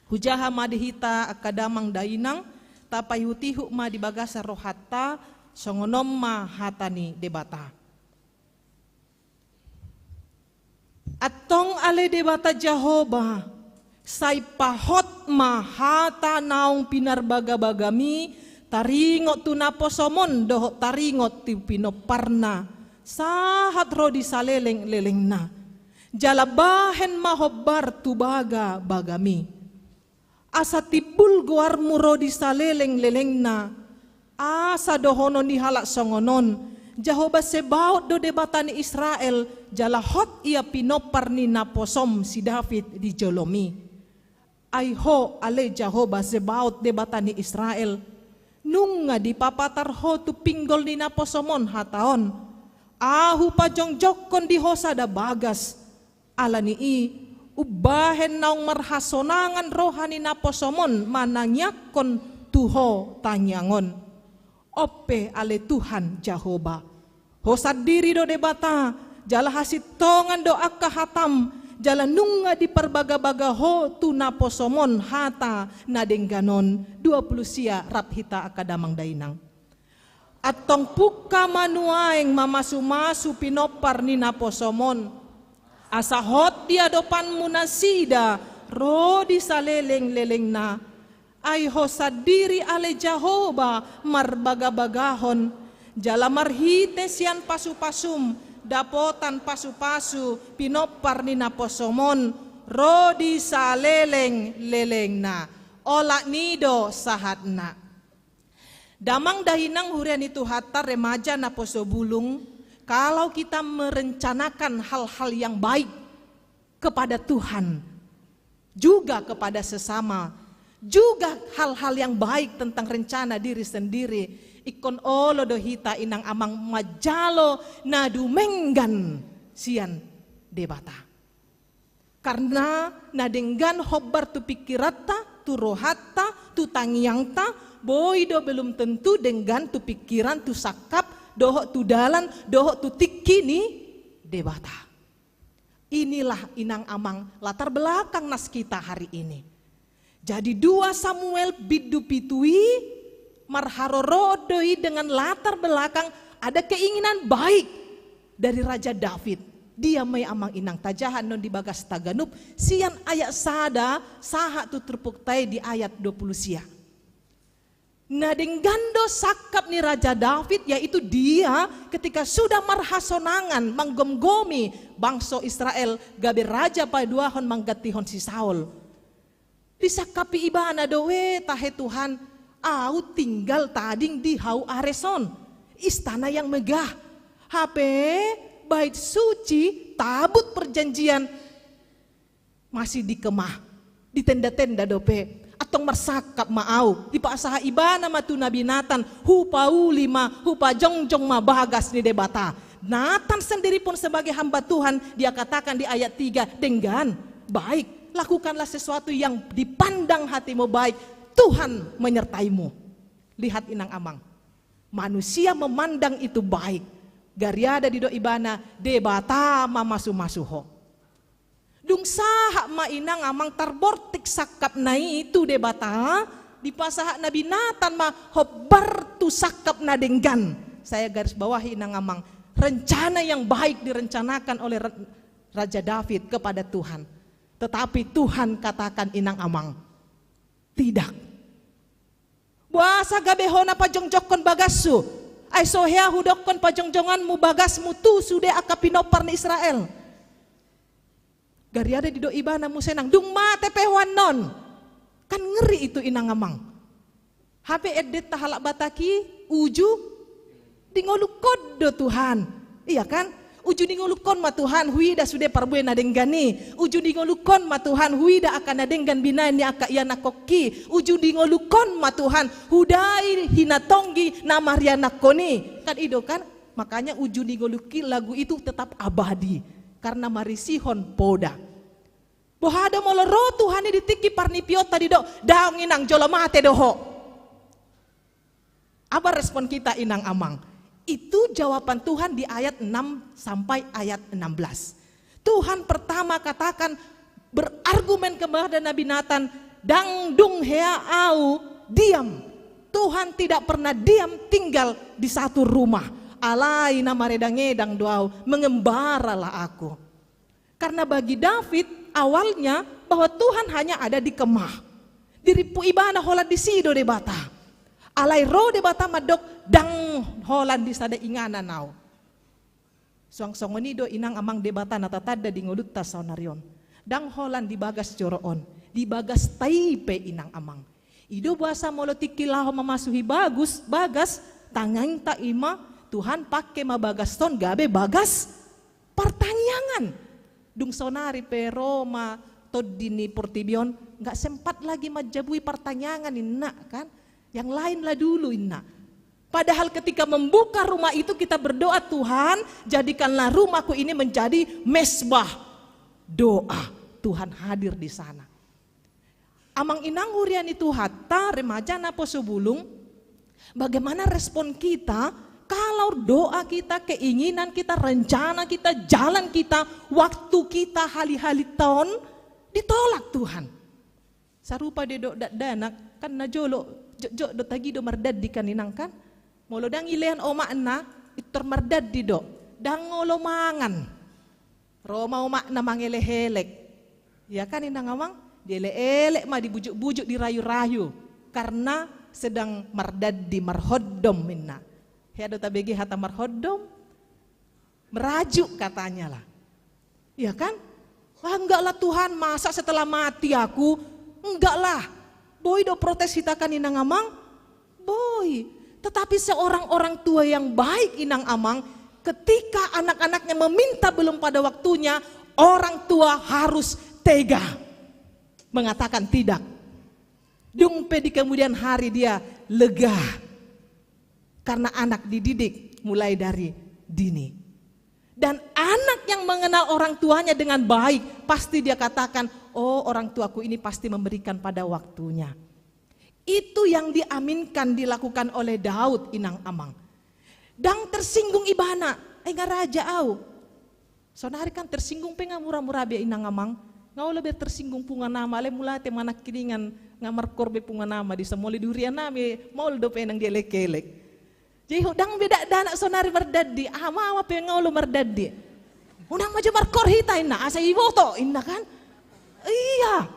Hujaha ma di hita angka damang dainang, tapaihut-ihut ma di bagasan rohanta, songon on ma hata ni Debata. Antong ale Debata Jahowa, sai pahot ma hata naung pinarbagabagami, taringot tu naposom on dohot taringot tu pinomparna, sahat ro di saleleng-lelengna. Jala bahen ma hombar tu bagabagami. Asa timbul goarmu ro di saleleng-lelengna, asa dohonon ni halak songon on, Jahowa Zebaot do Debata ni Israel, jala hot ia pinompar ni naposom si David di jolomi. Ai ho ale Jahowa Zebaot Debata ni Israel, nunga dipapatar ho tu pinggol ni naposom on hata on, ahu pajongjongkon di ho sada bagas, Ala ni i, umbahen naung marhasonangan roha ni naposom on manangiangkon tu ho tangiang on. On pe ale Tuhan Jahowa, Ho sandiri do Debata, jala hasintongan do angka hatam, jala nunga diparbagabaga Ho tu naposom on hata na denggan on. Dua pulu sia, rap hita angka damang dainang. Antong pungka ma nuaeng mamasumasu pinompar ni naposom on, asa hot di adopanmu nasida ro di salelenglelengna. Ai Ho sandiri ale Jahowa marbagabagahon, jala marhite sian pasupasum dapotan pasupasu pinompar ni naposom on ro di salelenglelengna. Olat ni i do sahatna. Damang dainang huria ni Tuhanta, remaja naposo bulung, kalau kita merencanakan hal-hal yang baik kepada Tuhan, juga kepada sesama, juga hal-hal yang baik tentang rencana diri sendiri, ingkon olo do hita inang amang manjalo na dumenggan sian Debata. Karna na denggan hombar tu pingkiranta, tu rohanta, tu tangiangta, boi do belum tentu denggan tu pingkiran, tu sangkap, dohot tu dalan, dohot tu tingki ni Debata. Inilah inang amang latar belakang nas kita hari ini. Jadi dua Samuel bindu pitu i marharoroan do i dengan latar belakang ada keinginan baik dari Raja David. Dia ma i amang inang tajaha annon di bagasta ganup sian ayat sada sahat tu turpukta i di ayat dua pulu sia. Na denggan do sangkap ni Raja David, yaitu dia ketika sudah marhasonangan manggomgomi bangso Israel gabe raja paduahon manggantihon si Saul. Disangkapi ibana do, "We tahe Tuhan, au tinggal tading di hau ares on, istana yang megah. Hape bait suci, tabut perjanjian masih di kemah, di tenda-tenda dope." Antong marsangkap ma au, dipasahat ibana ma tu Nabi Natan, "Hupauli ma, hupajongjong ma bagas ni Debata." Natan sendiri pun sebagai hamba Tuhan, dia katakan di ayat tiga, "Denggan, baik, lakukanlah sesuatu yang dipandang hatimu baik, Tuhan menyertaimu." Lihat inang amang, manusia memandang itu baik, gariada didok ibana, Debata mamasumasu ho. Dung sahat ma inang amang tarbortik sangkapna i tu Debata, dipasahat Nabi Natan ma hombar tu sangkap na denggan. Saya garis bawahi inang amang, rencana yang baik direncanakan oleh Ra-, Raja David kepada Tuhan. Tetapi Tuhan katakan inang amang, "Tidak. Boasa gabe ho na pajongjongkon bagashu? Ai so hea hudokkon pajongjonganmu bagasmu tu sude angka pinompar ni Israel." Gariada didok ibana muse nang, "Dung mate pe ho annon." Kan ngeri itu inang amang. Hape endenta halak Batak i, uju di ngolungkon do Tuhan. Iya kan? Uju di ngolungkon ma Tuhan huida sude parbue na denggan i. Uju di ngolungkon ma Tuhan huida angka na denggan binahen ni angka ianakhonki. Uju di ngolungkon ma Tuhan hudai hinatonggi na marianakhon i. Kan i do kan? Makanya uju di ngolungki lagu itu tetap abadi karna marisihon poda. Boha do molo ro Tuhan i di tingki parnipionta didok, "Daong inang, jolo mate do ho." Apa respon kita inang amang? Itu jawaban Tuhan di ayat enam sampai ayat enam belas. Tuhan pertama katakan, berargumen kepada Nabi Natan, "Ndang dung hea au diam." Tuhan tidak pernah diam tinggal di satu rumah. "Alai na maredang-edang do au, mengembaralah aku." Karena bagi David, awalnya bahwa Tuhan hanya ada di kemah. Diripu ibana holan disi do Debata. Alai ro Debata mandok, "Ndang holan di sada inganan au." Suang songon i do inang amang Debata na tatanda di ngolunta saonari on. Ndang holan di bagas joro on, di bagasta i pe inang amang. I do boasa molo tingki laho mamasuhi bagus, bagas, tangiangta i ma, Tuhan pangke ma bagas on gabe bagas partangiangan. Dung saonari pe ro ma tondi ni portibi on, nggak sempat lagi manjabui partangiangan inna kan. Yang lainlah dulu inna. Padahal ketika membuka rumah itu kita berdoa, "Tuhan, jadikanlah rumahku ini menjadi mesbah doa." Tuhan hadir di sana. Amang inang huria ni Tuhanta, remaja naposo bulung, Bagaimana respon kita kalau doa kita, keinginan kita, rencana kita, jalan kita, waktu kita, hali-hali taon ditolak Tuhan? Sarupa do i do dakdanak, kan na jolo jotjot do, tagi do mardandi kan inang kan? Molo ndang dilehon omakna, pintor mardandi do. Ndang olo mangan. Ro ma omakna mangelekelek. Ia kan inang amang? Dielekelek ma, dibujuk-bujuk, dirayu-rayu. Karena sedang mardandi, marhondom ninna. Hea do tabege hata marhondom? Merajuk katanya lah. Ia kan? Ah, enggak lah Tuhan, masa setelah mati aku? Enggak lah. Boi do protes hita kan inang amang? Boi. Tetapi seorang orang tua yang baik inang amang, ketika anak-anaknya meminta belum pada waktunya, orang tua harus tega mengatakan tidak. Dung pe di kemudian hari dia lega. Karena anak dididik mulai dari dini. Dan anak yang mengenal orang tuanya dengan baik, pasti dia katakan, "Oh, orang tuaku ini pasti memberikan pada waktunya." Itu yang diaminkan dilakukan oleh Daud, inang amang. Ndang tersinggung ibana, "Eh, nga raja au." Sonari kan tersinggung pe nga mura-mura be inang amang. Nga olo be tersinggung punguan ama, alai mauliate ma nangkiningan nga markoor be punguan ama disi, molo di huria nami maol dope nang dielekelek. Jadi ho ndang be dakdanak sonari mardandi, ama-ama pe nga olo mardandi. Unang ma jo markoor hita inna, asa iboto inna kan. Iya.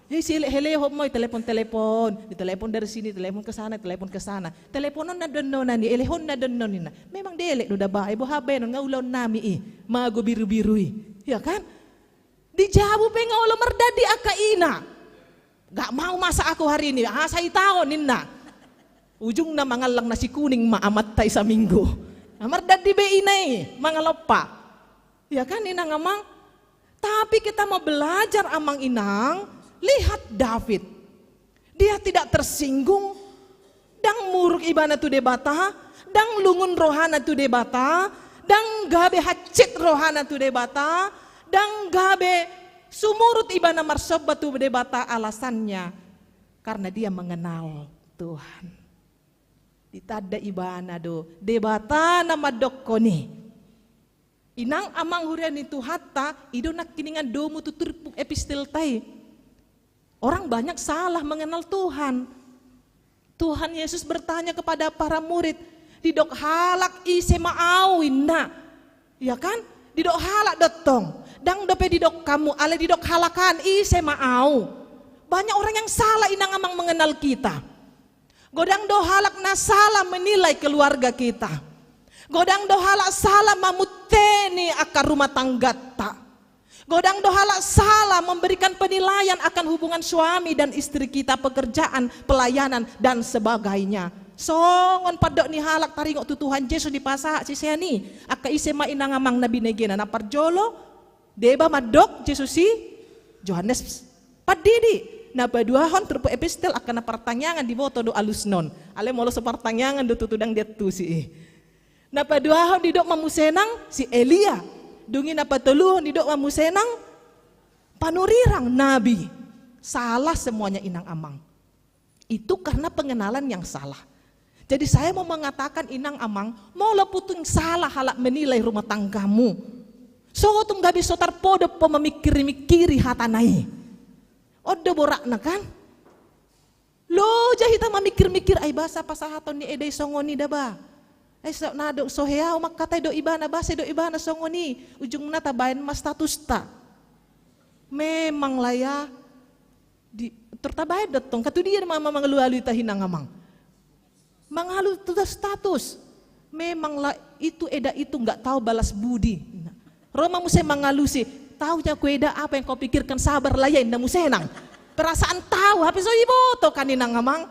Jadi sielek-elekon ma i, telepon-telepon, ditelepon dari sini, telepon ke sana, telepon ke sana. Telepononna do annon i, elehonna do annon ninna. Memang dielek do da bah, ai boha baenon, nga ulaon nami i, mago biru-biru i. Iya kan? Di jabu pe nga olo mardandi angka ina. "Nggak mau masak aku hari ini, asa itaon," ninna. Ujungna mangallang nasi kuning ma amanta i saminggu. Nah, mardandi be ina i, mangalompa. Iya kan inang amang? Tapi kita mau belajar amang inang, lihat David. Dia tidak tersinggung, ndang muruk ibana tu Debata, ndang lungun rohana tu Debata, ndang gabe hansit rohana tu Debata, ndang gabe sumurut ibana marsomba tu Debata, alasannya karena dia mengenal Tuhan. Ditanda ibana do Debata na mandokkon i. Inang amang huria ni Tuhanta, i do nangkiningan domu tu turpuk epistelta i. Orang banyak salah mengenal Tuhan. Tuhan Yesus bertanya kepada para murid, "Didok halak ise ma Ahu?" ninna. Ya kan? Didok halak do tong. Ndang dope didok hamu, alai didok halak an, "Ise ma Ahu?" Banyak orang yang salah inang amang mengenal kita. Godang do halak na salah menilai keluarga kita. Godang do halak salah mamunteni angka rumah tanggata. Godang do halak salah memberikan penilaian akan hubungan suami dan istri kita, pekerjaan, pelayanan, dan sebagainya. Songon pandok ni halak taringot tu Tuhan Jesus dipasahat sisean i, angka ise ma inang amang na binegena? Na parjolo, deba mandok Jesus i Johannes Pandidi. Na paduahon, turpuk epistel, angka na partangiangan diboto do alusnon. Alai molo so partangiangan do tutu ndang diantusi i. Na paduahon didok ma muse nang si Elia. Dung i na patoluhon didok ma muse nang panurirang, nabi. Salah semuanya inang amang. Itu karena pengenalan yang salah. Jadi saya mau mengatakan inang amang, molo putung salah halak menilai rumah tanggamu, so tung gabe so tarpodop ho mamingkiri-mingkiri hatana i. On do boratna kan? Loja hita mamingkir-mingkir, ai boasa pasahaton ni eda i songon i da bah. Ai so na do so hea au mangkatai do ibana, boasa do ibana songon i. Ujungna tabaen ma statusta. Memang lah ya. Di, tor tabaen do tong, ka tu dia ma, ma mangalu-alu hita inang amang? Mangalu tu status. Memanglah itu eda itu nggak tahu balas budi. Ro ma muse mangalusi, "Tahu jaku eda, apa yang kau pikirkan, sabar lah ya," ninna muse nang. Perasaan tahu, hape so diboto kan inang amang.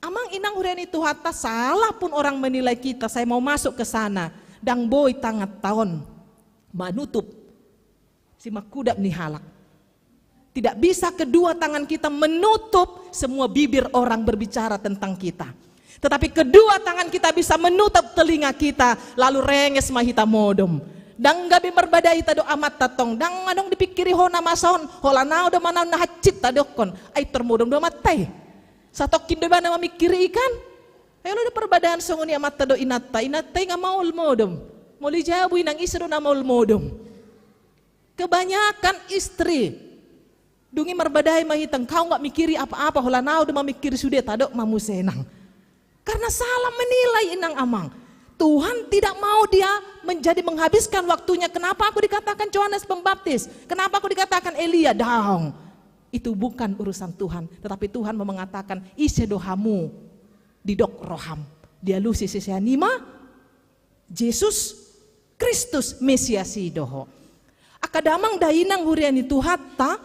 Amang inang huria ni Tuhanta, salah pun orang menilai kita, saya mau masuk ke sana. Ndang boi tanganta on manutup simangkudap ni halak. Tidak bisa kedua tangan kita menutup semua bibir orang berbicara tentang kita. Tetapi kedua tangan kita bisa menutup telinga kita, lalu renges ma hita modom. Ndang gabe marbada hita do amanta tong, ndang adong dipingkiri ho na masa on, holan ahu do manaon na hansit tadokkon, ai tor modom do amanta i. Satongkin do ibana mamingkiri i kan? Ai olo do parbadaan songon i amanta dohot inanta, inanta i nga maol modom. Molo di jabu inang, ise do na maol modom? Kebanyakan istri. Dung i marbadai ma hita, engkau nggak mikiri apa-apa, holan au do mamingkiri sude, tadok ma muse nang. Karena salah menilai inang amang. Tuhan tidak mau dia menjadi menghabiskan waktunya. Kenapa aku dikatakan Yohanes Pembaptis? Kenapa aku dikatakan Elia? Daong. Itu bukan urusan Tuhan. Tetapi Tuhan mau mengatakan, ise do hamu didok roham? Dialusi sisean i ma Jesus Kristus, Mesias i do ho. Angka damang dainang huria ni Tuhanta,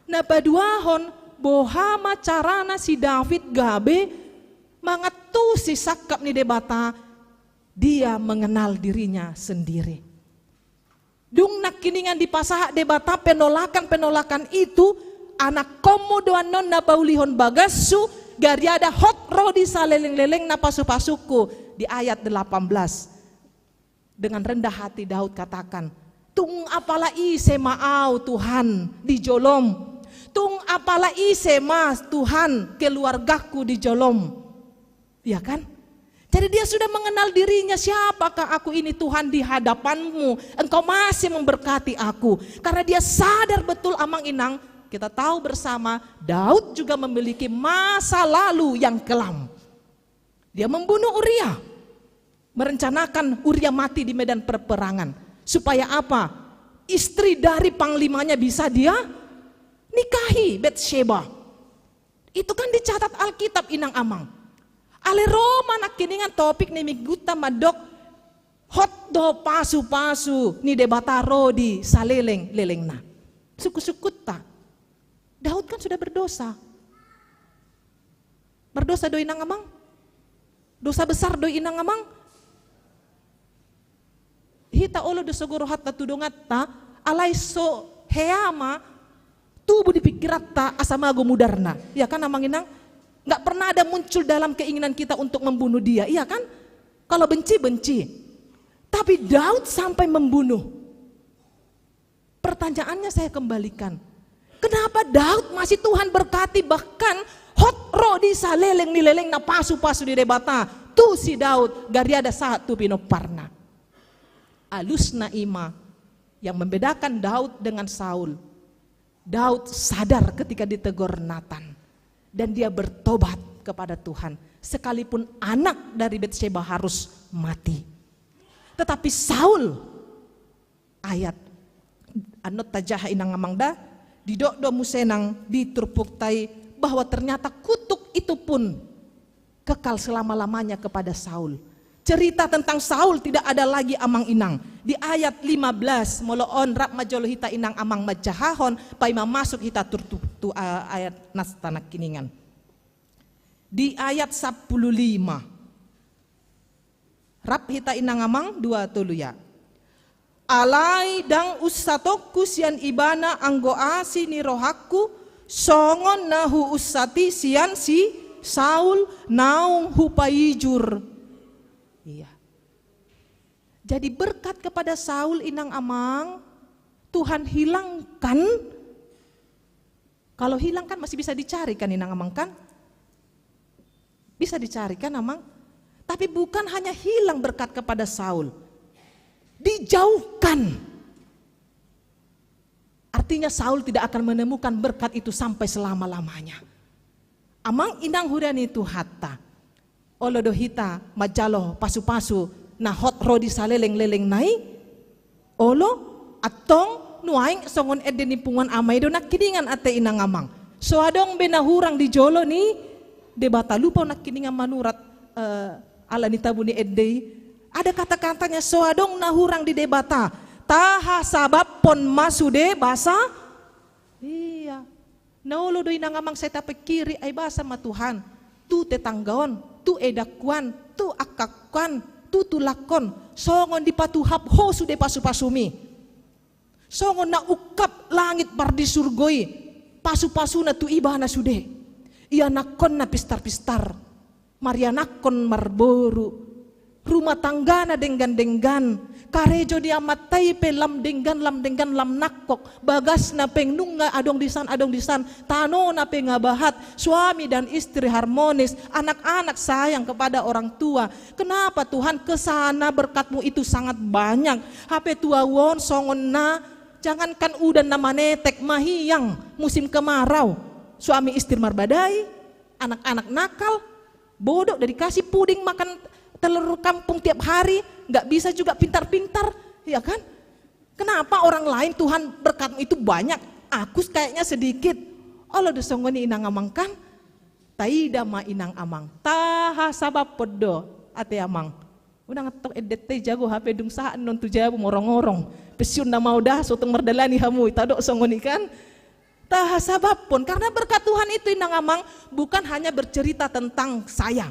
na paduahon, boha ma carana si David gabe mangantusi sangkap ni Debata, dia mengenal dirinya sendiri. Dung nangkiningan dipasahat Debata penolakan-penolakan itu, anakkonmu do annon na paulihon bagashu, gariada hot ro di saleleng-lelengna pasu-pasungku, di ayat delapan belas. Dengan rendah hati Daud katakan, tung apala ise ma au Tuhan di jolom? Tung apala ise ma Tuhan keluargaku di jolom? Ya kan? Jadi dia sudah mengenal dirinya, siapakah aku ini Tuhan di hadapanmu? Engkau masih memberkati aku. Karena dia sadar betul amang inang, kita tahu bersama, Daud juga memiliki masa lalu yang kelam. Dia membunuh Uria. Merencanakan Uria mati di medan perperangan. Supaya apa? Istri dari panglimanya bisa dia nikahi, Betsyeba. Itu kan dicatat Alkitab inang amang. Ale ro ma nangkiningan topik ni minggunta mandok hot do pasu-pasu ni Debata ro di saleleng-lelengna. Sungkun-sungkunta. Daud kan sudah berdosa. Berdosa do inang amang? Dosa besar do inang amang? Hita olo do sogo rohanta tu donganta, alai so hea ma tubu di pingkiranta asa mago mudarna. Iya kan amang inang? Nggak pernah ada muncul dalam keinginan kita untuk membunuh dia, iya kan? Kalau benci, benci. Tapi Daud sampai membunuh. Pertanyaannya saya kembalikan. Kenapa Daud masih Tuhan berkati, bahkan hot ro di saleleng ni lelengna pasu-pasu ni Debata tu si Daud, gariada sahat tu pinomparna. Alusna i ma yang membedakan Daud dengan Saul. Daud sadar ketika ditegur Nathan dan dia bertobat kepada Tuhan, sekalipun anak dari Betsyeba harus mati. Tetapi Saul, ayat annon tajaha inang amang da, didok do muse nang di turpukta i bahwa ternyata kutuk itu pun kekal selama-lamanya kepada Saul. Cerita tentang Saul tidak ada lagi amang inang. Di ayat lima belas, molo on rap ma jolo hita inang amang manjahahon, paima masuk hita turpuk tu, a, ayat nasta nangkiningan. Di ayat sampulu lima. Rap hita inang amang, dua tolu ya. Alai ndang unsatongku sian ibana anggo asi ni rohangku, songon na huunsat i sian si Saul naung hupaijur. Iya. Jadi berkat kepada Saul inang amang, Tuhan hilangkan. Kalau hilang kan masih bisa dicari kan inang amang kan? Bisa dicari kan amang? Tapi bukan hanya hilang berkat kepada Saul. Dijauhkan. Artinya Saul tidak akan menemukan berkat itu sampai selama-lamanya. Amang inang huria ni Tuhanta. Olo do hita manjalo pasu-pasu na hot ro di saleleng-lelengna i? Olo, antong nuaeng songon ende ni punguan ama i do nangkiningan ate inang amang. So adong be na hurang di jolo ni Debata, lupa nangkiningan manurat, eh, ala ni tabu ni ende i. Ada kata-katanya, so adong na hurang di Debata. Taha sababhon ma sude basa. Iya. Na olo do inang amang sai tapingkiri, ai basa ma Tuhan, tu tetangga on, tu edangku an, tu angkangku an, tu tulangkon, songon dipatuhap Ho sude pasu-pasumi. Songon na ungkap langit pardisurgo i, pasu-pasuna tu ibana sude. Ianakkon na pistar-pistar, marianakkon marboru, Rumah tanggana denggan-denggan, karejo ni amanta i pe lam denggan, lam denggan, lam nangkok, bagasna pe nunga adong disan, adong disan, tanona pe nga bahat, suami dan istri harmonis, anak-anak sayang kepada orang tua. Kenapa Tuhan kesana berkat-Mu itu sangat banyak? Hape tu ahu on songon na, jangankan udan na manetek, mahiang musim kemarau, suami istri marbadai, anak-anak nakal, bodoh, udah dikasih puding makan telur kampung tiap hari, nggak bisa juga pintar-pintar, ya kan? Kenapa orang lain Tuhan berkat-Mu itu banyak, aku kayaknya sedikit? Olo do songon i inang amang kan? Taida ma inang amang, tahasabamhon do ate amang. Unang antong endenta i jago hape dung sahat annon tu jabu morong-orong. Pensiun nama udah, so tung mardalani hamu, i tadok songon i kan? Tahasabamhon, karena berkat Tuhan itu inang amang bukan hanya bercerita tentang saya,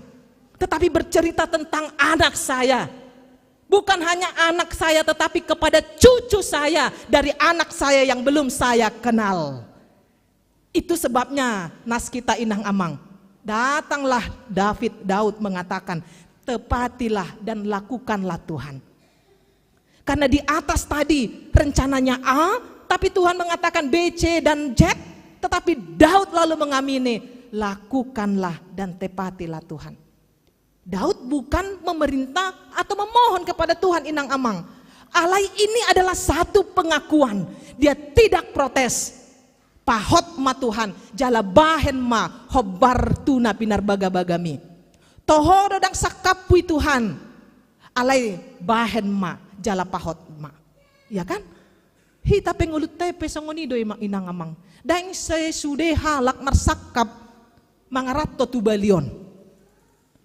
tetapi bercerita tentang anak saya. Bukan hanya anak saya, tetapi kepada cucu saya dari anak saya yang belum saya kenal. Itu sebabnya nas kita inang amang. Datanglah David, Daud mengatakan, "Tepatilah dan lakukanlah Tuhan." Karena di atas tadi rencananya A, tapi Tuhan mengatakan B, C, dan Z, tetapi Daud lalu mengamini, "Lakukanlah dan tepatilah Tuhan." Daud bukan memerintah atau memohon kepada Tuhan inang amang. Alai ini adalah satu pengakuan. Dia tidak protes. Pahot ma Tuhan, jala bahen ma hombar tu na pinarbagabagami. Toho do ndang sangkaphu i Tuhan. Alai bahen ma, jala pahot ma. Ya kan? Hita pe ngolunta pe songon i do ima-, inang amang. Ndang sesude halak marsangkap mangaranto tu balion.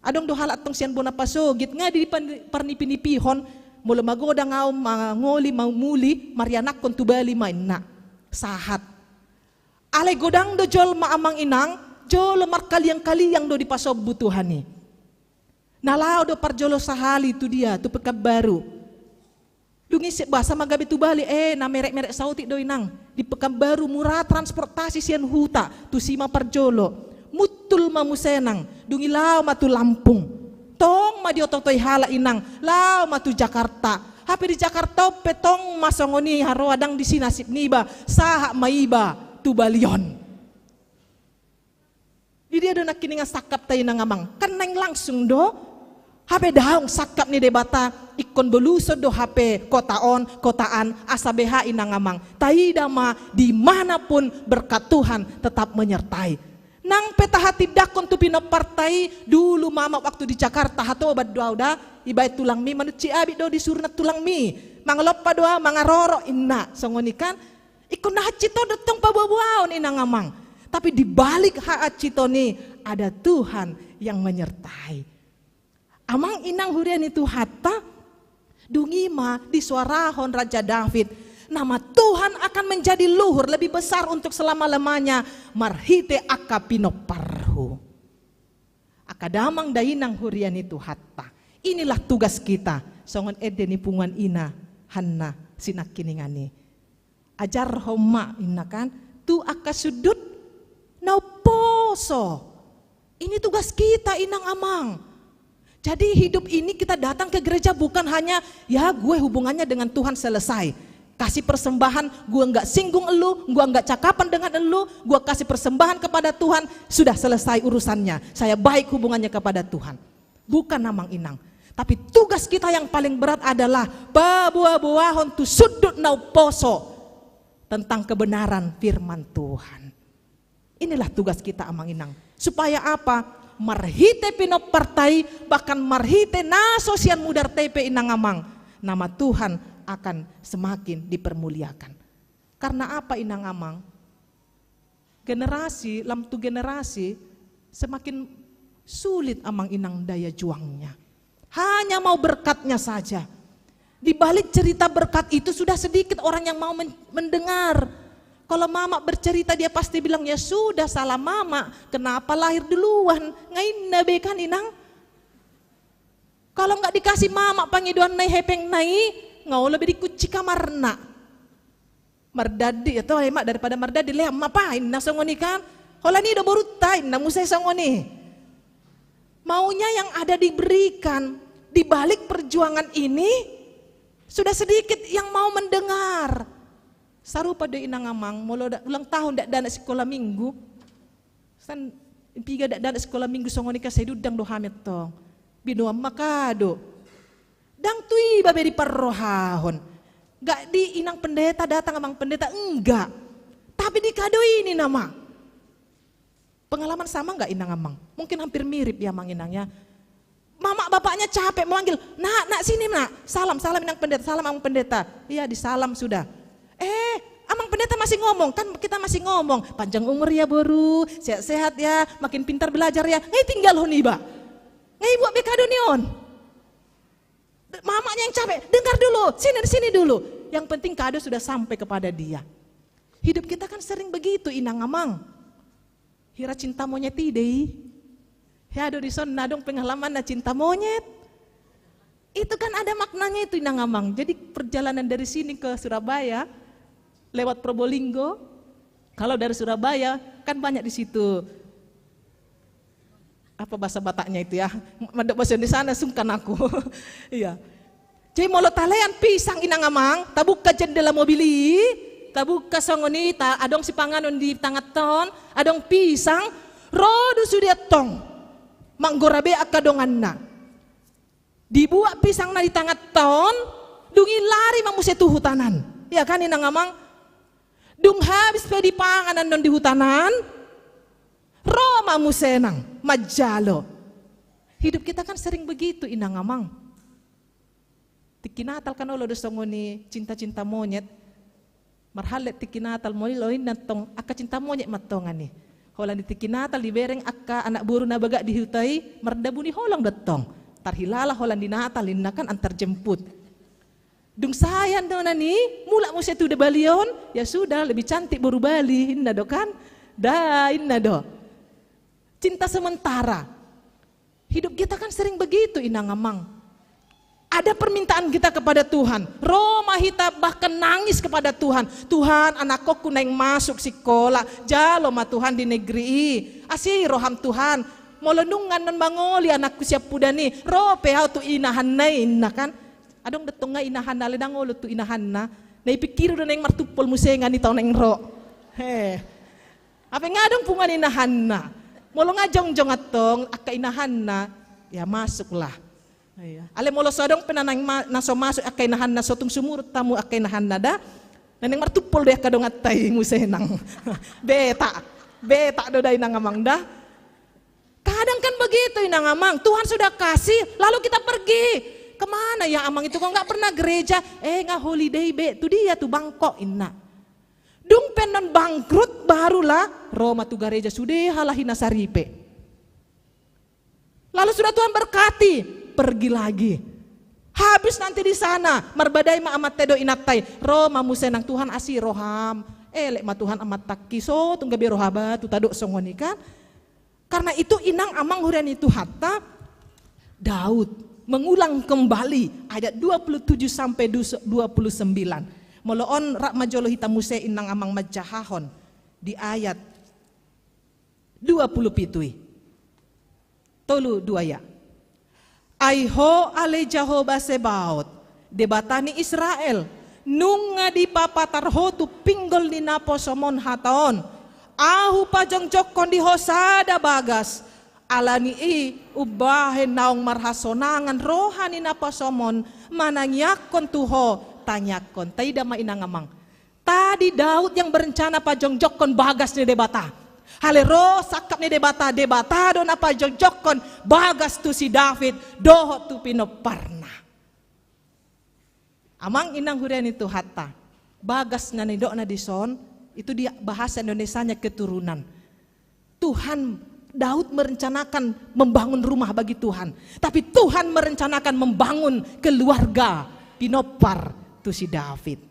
Adong do halak tong sian bona pasogit, nga di pan-, parnipi-nipihon, molo magodang ahu mangoli, mamuli, marianakhon tu bali ma inna. Sahat. Alai godang do jolma amang inang, jolo markaliang-kaliang do dipasombu Tuhan i. Na laho do parjolo sahali tu dia, tu Pekanbaru. Dung i se-, boasa ma gabe tu bali, eh, na merek-merek saotik do inang. Di Pekanbaru mura transportasi sian huta, tusi ma parjolo. Muntul ma muse nang, dung i laho ma tu Lampung. Tong ma diototoi halak inang, laho ma tu Jakarta. Hape di Jakarta on pe tong ma songon i haroa, ndang disi nasib niba, sahat ma iba tu balion. Di dia do nangkiningan sangkapta inang amang? Kan naeng langsung do. Hape daong sangkap ni Debata, ingkon boluson do hape kota on, kota an, asa beha inang amang. Taida ma, di mana pun berkat Tuhan tetap menyertai. Nang pe tahatindangkon tu pinomparta i, dulu mama waktu di Jakarta, hatoban do ahu da, ibaen tulangmi, manuci abit do disurna tulangmi. Mangalompa do ahu, mangaroro inna, songon i kan. Ingkon na hansit on do tong paboa-boaon inang amang. Tapi di balik hahansiton i ada Tuhan yang menyertai. Amang inang huria ni Tuhanta, dung i ma disuarahon Raja David, nama Tuhan akan menjadi luhur lebih besar untuk selama-lamanya marhite angka pinomparhu. Angka damang dainang huria ni Tuhanta. Inilah tugas kita, songon ende ni punguan ina Hanna sinangkiningan i. Ajarhon ma inna kan, tu angka sundut na umposo. Ini tugas kita inang amang. Jadi hidup ini kita datang ke gereja bukan hanya, ya gue hubungannya dengan Tuhan selesai. Kasih persembahan, gue nggak singgung elu, gue nggak cakapan dengan elu, gue kasih persembahan kepada Tuhan, sudah selesai urusannya. Saya baik hubungannya kepada Tuhan. Bukan amang inang. Tapi tugas kita yang paling berat adalah paboa-boahon tu sundut na umposo tentang kebenaran firman Tuhan. Inilah tugas kita amang inang. Supaya apa? Marhite pinomparta i, bahkan marhite na so sian mudarta i pe inang amang, nama Tuhan akan semakin dipermuliakan. Karena apa inang amang? Generasi, lam tu generasi, semakin sulit amang inang daya juangnya. Hanya mau berkatnya saja. Di balik cerita berkat itu sudah sedikit orang yang mau men-, mendengar. Kalau mama bercerita dia pasti bilang, "Ya sudah, salah mama. Kenapa lahir duluan?" Nga inna be kan inang. Kalau nggak dikasih mama pangidoanna i, hepengna i, nga olo be dikunci kamarna. Mardandi, ya toh, lemak daripada mardandi, leam ma pa, inna songon i kan. Holan i do borunta, inna muse songon i. Maunya yang ada diberikan. Di balik perjuangan ini, sudah sedikit yang mau mendengar. Sarupa do inang amang, molo da-, ulang tahun dakdanak sikola minggu. San, piga dakdanak sikola minggu songon i kan sai diundang do hami tong. Binoan ma kado. Ndang tu iba be diparrohahon. Gak di inang pendeta datang amang pendeta, enggak. Tapi di kado ini nama. Pengalaman sama nggak inang amang? Mungkin hampir mirip ya amang inang ya. Mama bapaknya capek memanggil, "Nak, nak, sini nak. Salam, salam inang pendeta, salam amang pendeta." Iya, disalam sudah. Eh, amang pendeta masih ngomong, kan kita masih ngomong, "Panjang umur ya boru, sehat-sehat ya, makin pintar belajar ya." Ngai tinggalhon iba. Ngai buat be kado ni on. Mamanya yang capek, "Dengar dulu, sini, sini dulu." Yang penting kado sudah sampai kepada dia. Hidup kita kan sering begitu inang amang. Hira cinta monyet i do i. Hea do dison na adong pengalamanna cinta monyet. Itu kan ada maknanya itu inang amang. Jadi perjalanan dari sini ke Surabaya lewat Probolinggo. Kalau dari Surabaya kan banyak di situ. Apa bahasa Bataknya itu ya? Mandok bahasa Indonesia na sungkan aku. Iya. Jadi molo talean pisang inang amang, tabuka jendela mobil i, tabuka songon i, ta-, adong sipanganon di tangan ton, adong pisang, ro do sude tong. Manggora be angka donganna. Dibuat pisang na di tangan ton, dung i lari ma muse tu hutanan. Iya kan inang amang? Dung habis pe dipangan annon di hutanan, ro ma muse nang manjalo. Hidup kita kan sering begitu inang amang. Tingki Natal kan olo do songon i cinta-cinta monyet. Marhallet tingki Natal molo inna tong angka cinta monyet ma tongan i. Holan di tingki Natal dibereng angka anak boru na bagak di huta i mardabu ni holong do tong. Tarhilala holan di Natal inna kan antar jemput. Dung sae annon i mulak muse tu da balion, ya sudah lebih cantik boru Bali inna do kan. Da inna do. Cinta sementara. Hidup kita kan sering begitu inang amang. Ada permintaan kita kepada Tuhan. Ro ma hita bahkan nangis kepada Tuhan. "Tuhan, anakkonku naeng masuk sikola. Jalo ma Tuhan di negeri i. Asi roham Tuhan. Molo nunga annon mangoli anakku sian pudan i. Ro pe au tu inahanna i," inna kan. Adong do tong nga inahanna, ale ndang olo tu inahanna. Na ipikiri do naeng martumpol muse nga ni tao naeng ro. He. Ape nga adong punguan inahanna. Molo nga jongjong antong angka inahanna, ya masuklah. Iya. Ale molo so adong pe na naeng ma-, na so masuk angka inahanna, so tung sumurut hamu angka inahanna da. Na naeng martumpol do angka donganta i muse nang. Beta. Beta do da inang amang da. Kadang kan begitu inang amang, Tuhan sudah kasih, lalu kita pergi. "Kemana ya amang itu, kok nggak pernah gereja?" "Eh, nga holiday be, tu dia tu Bangkok," inna. Dung pe annon bangkrut, barulah ro ma tu gareja sude halahi na saripe. Lalu sudah Tuhan berkati, pergi lagi. Habis nanti di sana, marbadai ma amanta i dohot inanta i, ro ma muse nang, "Tuhan, asi roham." Elek ma Tuhan amantangki, so tung gabe roha batu tadok songon i kan. Karena itu inang amang huria ni Tuhanta, Daud mengulang kembali ayat dua puluh tujuh sampai dus-, dua puluh sembilan. Molo on rap ma jolo hita muse inang amang manjahahon di ayat dua puluh pitu i. Tolu dua ya. Ai Ho ale Jahowa Sebaot, Debata ni Israel, nunga dipapatar Ho tu pinggol ni naposom on hata on, Ahu pajongjongkon di Ho sada bagas, ala ni i umbahen naung marhasonangan roha ni naposom on manangiangkon tu Ho, tangiangkon. Taida ma inang amang. Tadi Daud yang berencana pajongjongkon bagas ni Debata. Hale ro sangkap ni Debata, Debata do na pajongjongkon bagas tu si David dohot tu pinomparna. Amang inang huria ni Tuhanta, bagas na nidokna dison, itu di bahasa Indonesianya keturunan. Tuhan, Daud merencanakan membangun rumah bagi Tuhan, tapi Tuhan merencanakan membangun keluarga pinompar tu si David.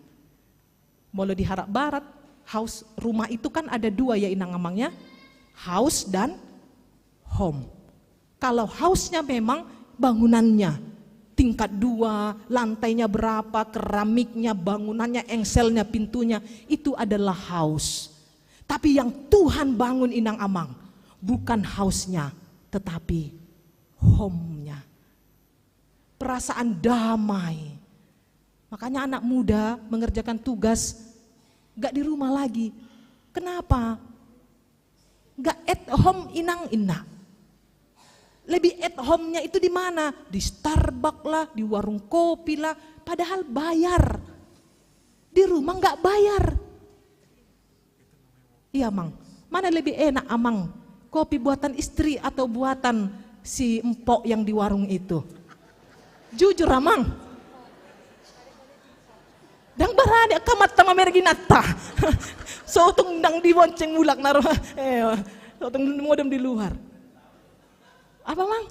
Molo di halak Barat, house, rumah itu kan ada dua ya inang amang ya, house dan home. Kalau house-nya memang bangunannya tingkat dua, lantainya berapa, keramiknya, bangunannya, engselnya, pintunya, itu adalah house. Tapi yang Tuhan bangun inang amang, bukan house-nya, tetapi home-nya. perasaan damai. Makanya anak muda mengerjakan tugas nggak di rumah lagi. Kenapa? Nggak at home, Inang, inna. Lebih at home-nya itu di mana? Di Starbucks lah, di warung kopi lah, padahal bayar. Di rumah nggak bayar. Iya, Mang. Mana lebih enak, Amang? Kopi buatan istri atau buatan si Mpok yang di warung itu? Jujur, Amang. Ndang barani angka amanta mamereng inanta. Sotung ndang dibonceng mulak na ro. Eh, sotung modom di luar. Apa, Mang?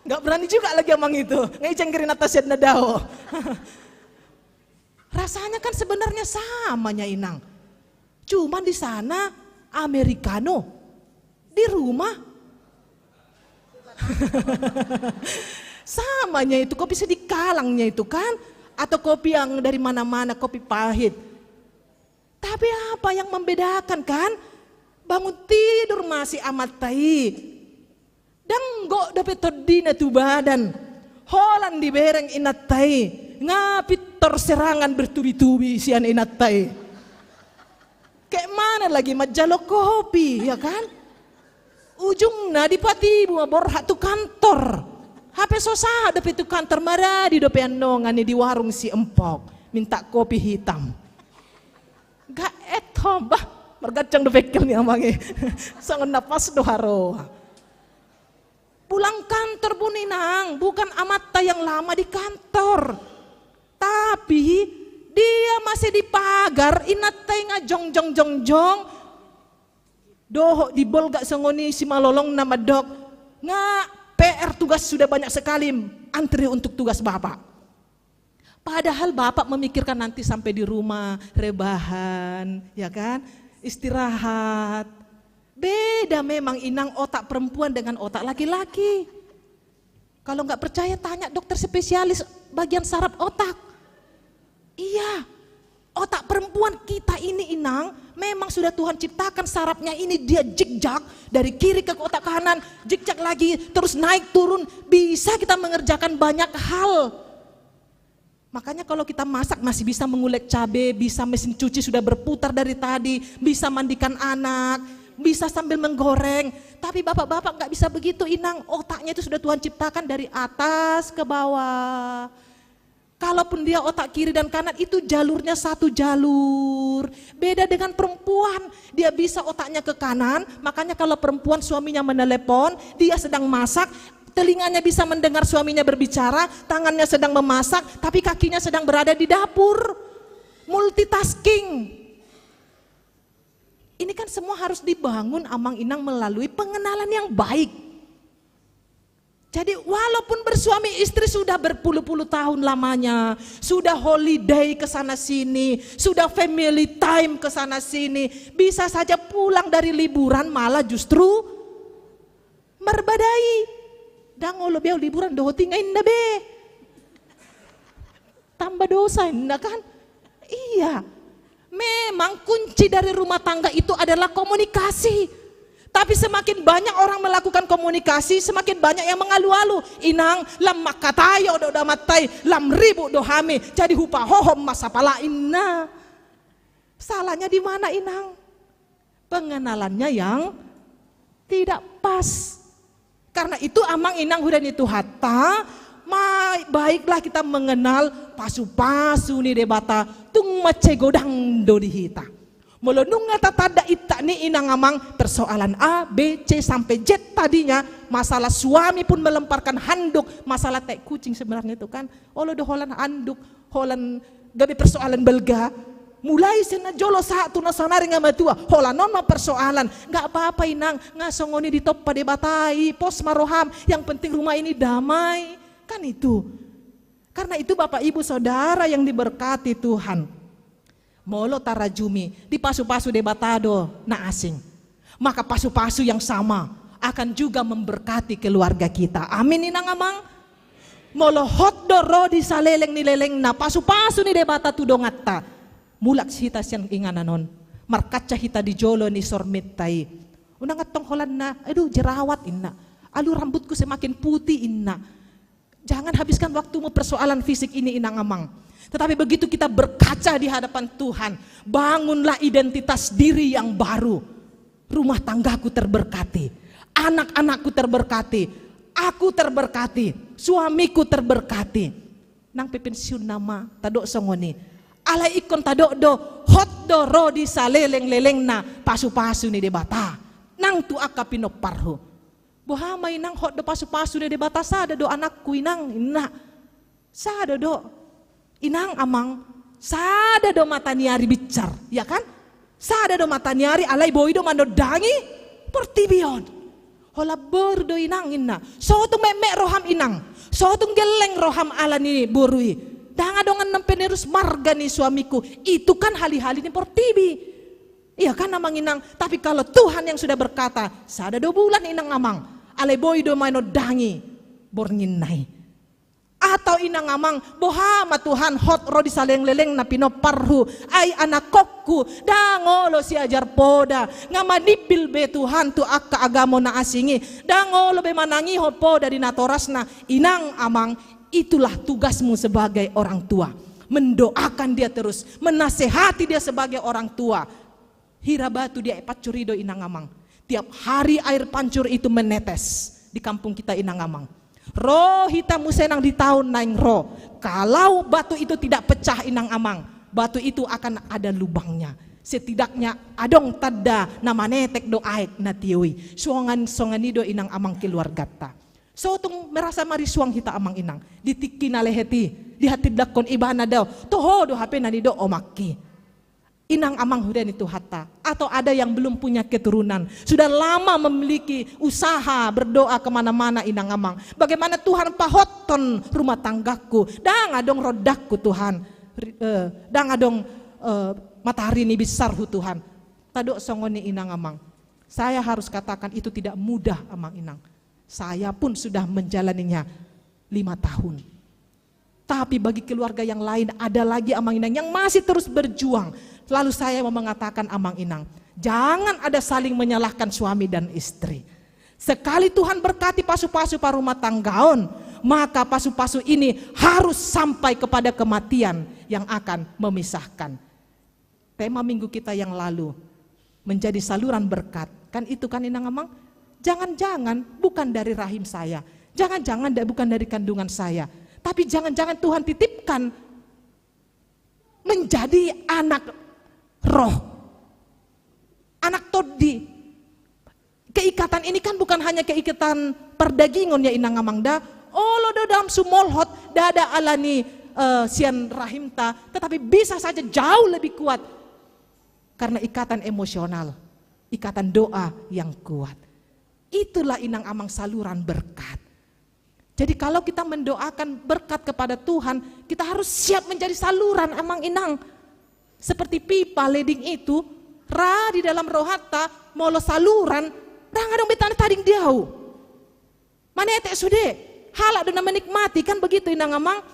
Nggak berani juga lagi, Amang, itu. Nggak ijang kiri nata sian na dao. Rasanya kan sebenarnya sama nya, Inang. Cuman di sana americano, di rumah sama nya itu, kopi sedikalang nya itu kan, atau kopi yang dari mana-mana, kopi pahit. Tapi apa yang membedakan kan? Bangun tidur ma si amanta i. Ndang gok dope tondina tu badan. Holan dibereng inanta i. Nga pintor serangan bertubi-tubi sian inanta i. Kayak mana lagi manjalo kopi, ya kan? Ujungna dipatibu ma borhat tu kantor. Hape so sahat dope tu kantor, maradi dope annon i di warung si Mpok. Minta kopi hitam. Nggak at home, bah, margancang do bengkel ni Amang i. Songon na pas do haroa. Pulang kantor, Bun, Inang, bukan amanta yang lama di kantor. Tapi dia masih di pagar, inanta i nga jongjong jongjong. Dohot di bolga songon i, simalolongna mandok, nga P R tugas sudah banyak sekali, antri untuk tugas Bapak. Padahal bapak memikirkan nanti sampai di rumah, rebahan, ya kan? Istirahat. Beda memang, Inang, otak perempuan dengan otak laki-laki. Kalau nggak percaya, tanya dokter spesialis bagian saraf otak. Iya, otak perempuan kita ini, Inang, memang sudah Tuhan ciptakan sarafnya ini, dia zigzag dari kiri ke otak kanan, zigzag lagi, terus naik turun, bisa kita mengerjakan banyak hal. Makanya kalau kita masak masih bisa mengulek cabe, bisa mesin cuci sudah berputar dari tadi, bisa mandikan anak, bisa sambil menggoreng. Tapi bapak-bapak nggak bisa begitu, Inang. Otaknya itu sudah Tuhan ciptakan dari atas ke bawah. Kalaupun dia otak kiri dan kanan, itu jalurnya satu jalur. Beda dengan perempuan, dia bisa otaknya ke kanan. Makanya kalau perempuan suaminya menelepon, dia sedang masak, telinganya bisa mendengar suaminya berbicara, tangannya sedang memasak, tapi kakinya sedang berada di dapur. Multitasking. Ini kan semua harus dibangun, Amang Inang, melalui pengenalan yang baik. Jadi, walaupun bersuami istri sudah berpuluh-puluh tahun lamanya, sudah holiday ke sana sini, sudah family time ke sana sini, bisa saja pulang dari liburan malah justru marbadai. Ndang olo be au liburan dohot i, nga inna be. Tambah dosa, inna kan? Iya. Memang kunci dari rumah tangga itu adalah komunikasi. Tapi semakin banyak orang melakukan komunikasi, semakin banyak yang mengalu-alu. Inang, lam mangkatai ahu dohot amanta i, lam ribut do hami. Jadi hupahohom ma sapala, inna. Salahnya di mana, Inang? Pengenalannya yang tidak pas. Karena itu, Amang Inang, huria ni Tuhanta, ma-, baiklah kita mengenal pasu-pasu ni Debata, tung mansai godang do di hita. Molo nunga tatanda intak ni inang amang, persoalan A, B, C, sampai Z tadinya, masalah suami pun melemparkan handuk, masalah tai kucing sebenarnya itu kan, olo do holan handuk, holan gabe persoalan balga. Mulai sian na jolo sahat tu na saonari nga matua, holan on ma persoalan. Nggak apa-apa, Inang, nga songon i ditompa Debata i, pos ma roham, yang penting rumah ini damai. Kan itu. Karena itu, Bapak, Ibu, Saudara yang diberkati Tuhan, molo tarajumi, dipasu-pasu Debata do na asing. Maka pasu-pasu yang sama akan juga memberkati keluarga kita. Amin, Inang Amang? Molo hot do ro di saleleng ni lelengna pasu-pasu ni Debata tu donganta, mulak hita sian inganan on, markaca hita di jolo ni sorminta i. Unang antong holan na, aduh, jerawat, inna. Alu rambutku semakin putih, inna. Jangan habiskan waktumu persoalan fisik ini, inang amang. Tetapi begitu kita berkaca di hadapan Tuhan, bangunlah identitas diri yang baru. Rumah tanggaku terberkati, anak-anakku terberkati, aku terberkati, suamiku terberkati. Nang pe pensiun nama, tadok songon i. Alai ingkon tadok do, hot do ro di saleleng-lelengna pasu-pasu ni Debata nang tu angka pinomparhu. Boha ma, inang, hot do pasu-pasu ni Debata? Sada do anakku, inang, inna. Sada do, inang amang, sada do mata ni ari binsar, ya kan? Sada do mata ni ari, alai boi do manondangi portibi on. Holan boru do, inang, inna. So tung metmet roham, inang, so tung gelleng roham ala ni boru i. Ndang adong annon penerus marga ni suamiku. Itu kan hali-hali ni portibi. Iya kan, amang inang? Tapi kalau Tuhan yang sudah berkata, sada do bulan, inang amang, alai boi do manondangi bornginna i. Atau, inang amang, boha ma Tuhan, hot ro di saleleng-lelengna pinomparhu, ai anakkonku ndang olo siajar poda, nga manimbil be Tuhan tu angka agama na asing i, ndang olo be manangihon poda di natorasna. Inang amang, itulah tugasmu sebagai orang tua. Mendoakan dia terus, menasehati dia sebagai orang tua. Hira batu di aek pancur i do, inang amang. Tiap hari air pancur itu menetes di kampung kita, inang amang. Ro hita muse nang di taon naeng ro. Kalau batu itu tidak pecah, inang amang, batu itu akan ada lubangnya. Setidaknya adong tanda na manetek do aek na tio i. Songon, songon i do, inang amang, keluargata. So tung merasa marisuang hita, amang inang, di tingki na lehet i, dihatindangkon ibana do, toho do hape na nidok omakki. Inang amang huria ni Tuhanta, atau ada yang belum punya keturunan, sudah lama memiliki usaha berdoa kemana-mana, inang amang. Bagaimana Tuhan pahothon rumah tanggaku? Ndang adong rondangku, Tuhan. Ri-, eh, ndang adong, eh, matahari ni binsarhu, Tuhan. Tadok songon i, inang amang. Saya harus katakan itu tidak mudah, amang inang. Saya pun sudah menjalaninya lima tahun. Tapi bagi keluarga yang lain, ada lagi, amang inang, yang masih terus berjuang. Lalu saya mau mengatakan, amang inang, jangan ada saling menyalahkan suami dan istri. Sekali Tuhan berkati pasu-pasu parrumahtanggaon, maka pasu-pasu ini harus sampai kepada kematian yang akan memisahkan. Tema minggu kita yang lalu, menjadi saluran berkat. Kan itu kan, inang amang? Jangan-jangan bukan dari rahim saya. Jangan-jangan da-, bukan dari kandungan saya. Tapi jangan-jangan Tuhan titipkan menjadi anak roh. Anak tondi. Keikatan ini kan bukan hanya keikatan pardagingon, ya inang amang, da. Olo do dalam sumolhot, ndada ala ni, eh, sian rahimta, tetapi bisa saja jauh lebih kuat karena ikatan emosional, ikatan doa yang kuat. Itulah, inang amang, saluran berkat. Jadi kalau kita mendoakan berkat kepada Tuhan, kita harus siap menjadi saluran, amang inang. Seperti pipa leding itu, ra di dalam rohanta, molo saluran, ra ngadong be tading di ahu. Manetek sude, halak do na menikmati, kan begitu, inang amang?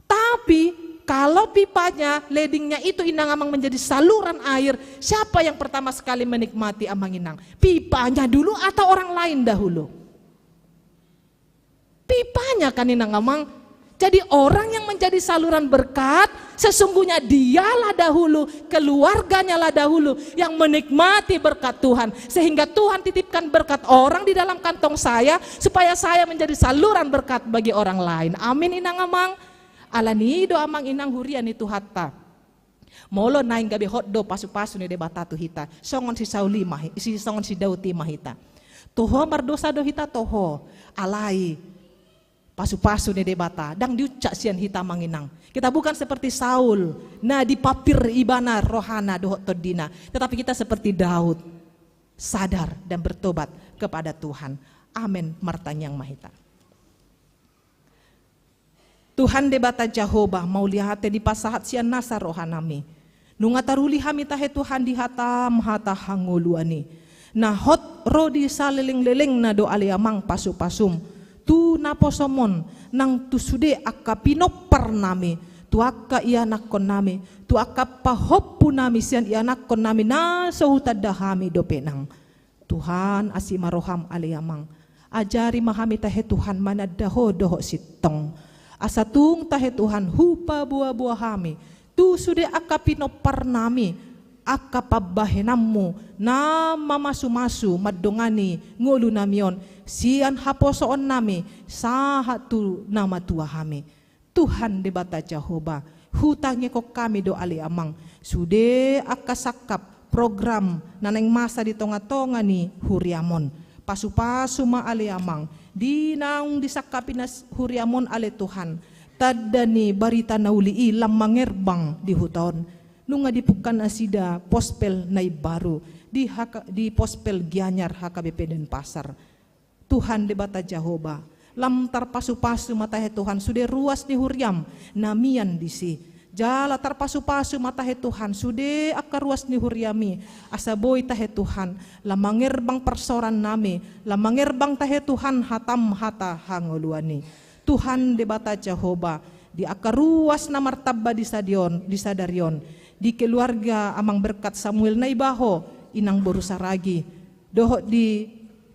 Tapi kalau pipanya, ledingnya itu, inang amang, menjadi saluran air, siapa yang pertama sekali menikmati, amang inang? Pipanya dulu atau orang lain dahulu? Pipanya kan, inang amang. Jadi orang yang menjadi saluran berkat, sesungguhnya dialah dahulu, keluarganya lah dahulu yang menikmati berkat Tuhan. Sehingga Tuhan titipkan berkat orang di dalam kantong saya, supaya saya menjadi saluran berkat bagi orang lain. Amin, inang amang. Ala ni i do, amang inang, huria ni Tuhanta. Molo naeng gabe hot do pasu-pasu ni Debata tu hita, songon si Saul i ma hi-, si, songon si Daud i ma hita. Toho mardosa do hita, toho. Alai pasu-pasu ni Debata ndang diuncak sian hita, amang inang. Kita bukan seperti Saul, na dipapir ibana rohana dohot tondina. Tetapi kita seperti Daud, sadar dan bertobat kepada Tuhan. Amen. Martangiang ma hita. Tuhan Debata Jahowa, mauliate dipasahat sian nasa rohanami. Nunga taruli hami tahe, Tuhan, di hatam, hata hangoluan i. Na hot ro di saleleng-lelengna do ale amang pasu-pasum tu naposom on, nang tu sude angka pinomparnami, tu angka ianakkonnami, tu angka pahompunami sian ianakkonnami na so hutanda hami dope nang. Tuhan, asi ma roham ale amang. Ajari ma hami tahe Tuhan mananda Ho dohot sintong. Asa tung tahe Tuhan hupaboa-boa hami tu sude angka pinompar nami, angka pambahenanmu na mamasu-masu mandongani ngolu nami on sian haposoon nami sahat tu na matua hami. Tuhan Debata Jahowa, hutangihon hami do ale Amang sude angka sangkap program na naeng masa di tonga-tonga ni huriam on. Pasu-pasu ma ale Amang di naung disangkapi na s-, huriam on ale Tuhan, tanda ni barita na uli i lam mangerbang di huta on. Nunga dipungka nasida pospel na imbaru di H K, di pospel Gianyar H K B P Denpasar. Tuhan Debata Jahowa, lam tarpasu-pasu ma tahe Tuhan sude ruas ni huriam na mian disi. Jala tarpasu-pasu ma tahe Tuhan sude angka ruas ni huriam i, asa boi tahe Tuhan lam mangerbang parsaoran nami, lam mangerbang tahe Tuhan hatam hata hangoluan i. Tuhan Debata Jahowa, di angka ruas na martamba di sadari on, di sadari on, di keluarga Amang Berkat Samuel Naibaho, Inang boru Saragi, dohot di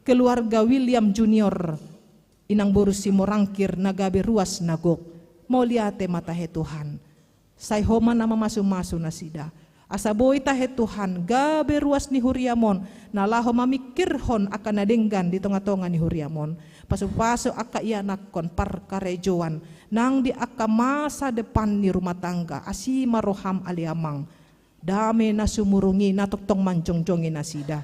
keluarga William Junior, Inang boru Simorangkir na gabe ruas na gok. Mauliate ma tahe Tuhan. Sai Ho ma na mamasu-masu nasida. Asa boi tahe Tuhan gabe ruas ni huriam on na laho mamingkirhon angka na denggan di tonga-tonga ni huriam on. Pasu-pasu angka ianakhon parkarejoan nang di angka masa depan ni rumah tangga. Asi ma roham ale Amang. Dame na sumurung i na tongtong manjongjongi nasida.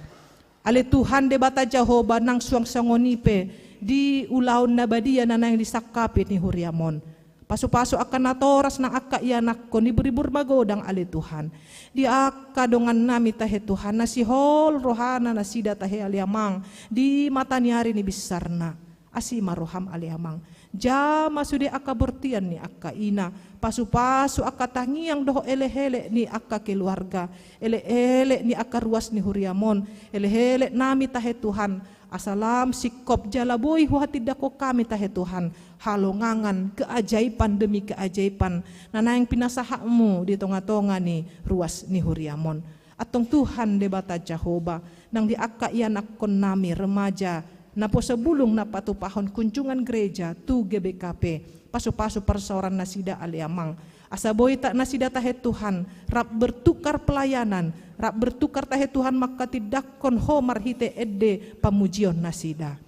Ale Tuhan Debata Jahowa, nang suang songon i pe di ulaon na badia na naeng disangkapi ni huriam on. Pasu-pasu angka natoras nang angka ianakhon, ibur-ibur magodang ale Tuhan. Di angka dongan nami tahe Tuhan, na sihol rohana nasida tahe ale Amang di mata ni ari ni binsarna. Asi ma roham ale Amang. Jama sude angka bortian ni angka ina, pasu-pasu angka tangiang dohot elek-elek ni angka keluarga, elek-elek ni angka ruas ni huriam on, elek-elek nami tahe Tuhan, asa lam singkop jala boi huhatindangkon hami tahe Tuhan halongangan, keajaiban demi keajaiban na naeng pinasahatmu di tonga-tonga ni ruas ni huriam on. Antong Tuhan Debata Jahowa, nang di angka ianakhon nami remaja, naposo bulung na patupahon kunjungan gereja tu G B K P, pasu-pasu parsaoran nasida ale Amang. Asa boi nasida tahe Tuhan rap bertukar pelayanan, rap bertukar tahe Tuhan mangkatindangkon Ho marhite ende pamujion nasida.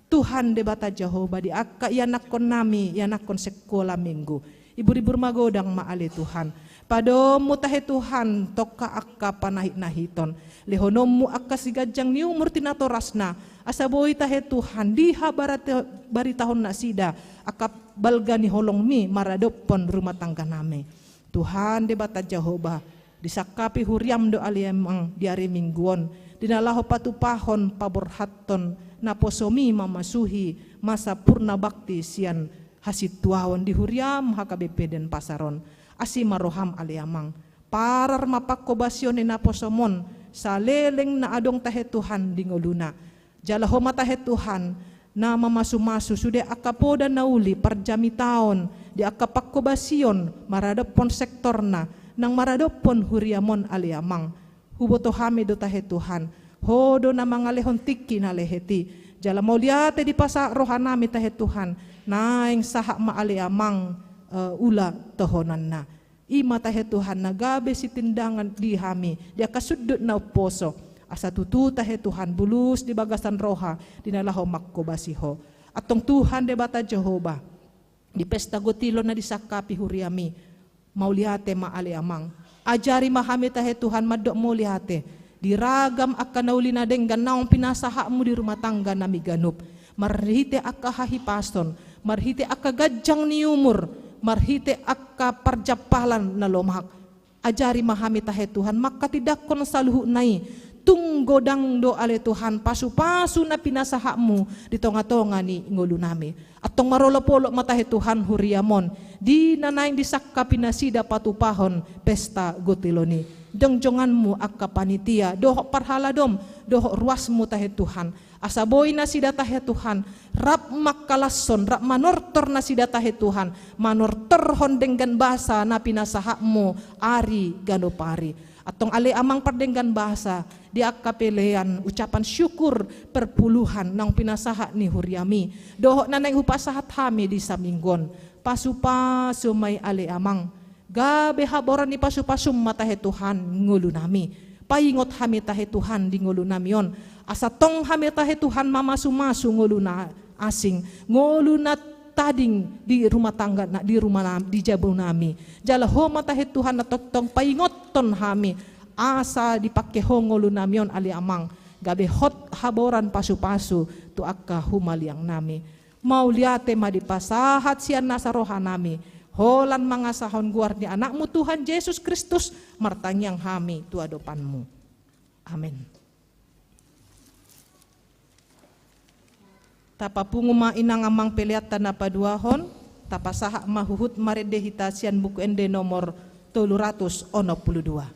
Tuhan Debata Jahowa, di angka ianakhon nami, ianakhon sekolah minggu, ibur-ibur magodang ma ale Tuhan. Padomu tahe Tuhan tongka angka panahit-nahiton, lehononmu angka siganjang ni umur tu natorasna, asa boi tahe Tuhan dihabarita-, baritahon nasida angka balga ni holongmi maradophon rumah tangga nami. Tuhan Debata Jahowa, disangkapi huriam do ale Amang di ari Minggu on, di na laho patupahon paborhathon naposomi mamasuhi masa purna bakti sian hasintuaon di huriam H K B P Denpasar on. Asi ma roham ale Amang. Parar ma pangkobasion ni naposom on saleleng na adong tahe Tuhan di ngoluna. Jala Ho ma tahe Tuhan na mamasu-masu sude angka poda na uli parjamitaon di angka pangkobasion maradophon sektorna nang maradophon huriam on ale Amang. Huboto hami do tahe Tuhan, Ho do na mangalehon tingki na lehet i. Jala mauliate dipasahat roha nami tahe Tuhan, naeng sahat ma ale Amang, eh, ula tohonanna. I ma tahe Tuhan na gabe sitindangan di hami di angka sundut na umposo, asa tutu tahe Tuhan bulus di bagasan roha di na laho mangkobasi Ho. Antong Tuhan Debata Jahowa, di pesta gotilo na disangkapi huriam i, mauliate ma ale Amang. Ajari ma hami tahe Tuhan mandok mauliate di ragam angka na uli na denggan naung pinasahatmu di rumah tangga nami ganup, marhite angka hahipason, marhite angka ganjang ni umur, marhite angka parjampalan na lomak. Ajari ma hami tahe Tuhan mangkatindangkon saluhutna i. Tung godang do ale Tuhan pasu-pasu na pinasahatmu di tonga-tonga ni ngolu nami. Antong marolopolop ma tahe Tuhan huriam on, di na naeng disangkapi nasida patupahon pesta gotilon i. Jongjonganmu angka panitia, dohot parhaladom, dohot ruasmu tahe Tuhan. Asa boi nasida tahe Tuhan, rap mangkalashon, rap manortor nasida tahe Tuhan, manortorhon denggan basa na pinasahatmu ari ganup ari. Antong ale Amang pardenggan basa, di angka pelean ucapan syukur perpuluhan naung pinasahat ni huriami, dohot na naeng hupasahat hami di saminggu on. Pasupasu ma i ale Amang, gabe haboran ni pasupasum ma tahe Tuhan ngolunami. Paingot hami tahe Tuhan di ngolunami on. Asa tong hami tahe Tuhan mamasumasu ngolu na asing, ngolu na tading di rumah tangga na, di rumah nam-, di jabunami. Jala Ho ma tahe Tuhan na tongtong paingothon hami, asa dipangke Ho ngolunami on ale Amang, gabe hot haboran pasupasu tu angka humaliangnami. Mauliate ma dipasahat sian nasa rohanami, holan mangasahon goar ni Anakmu Tuhan Jesus Kristus, martangiang hami tu adopanmu. Amen. Tapapungu ma inang amang peleanta na paduahon, tapasahat ma huhut marende hita sian Buku Ende nomor tolu ratus onom pulu dua.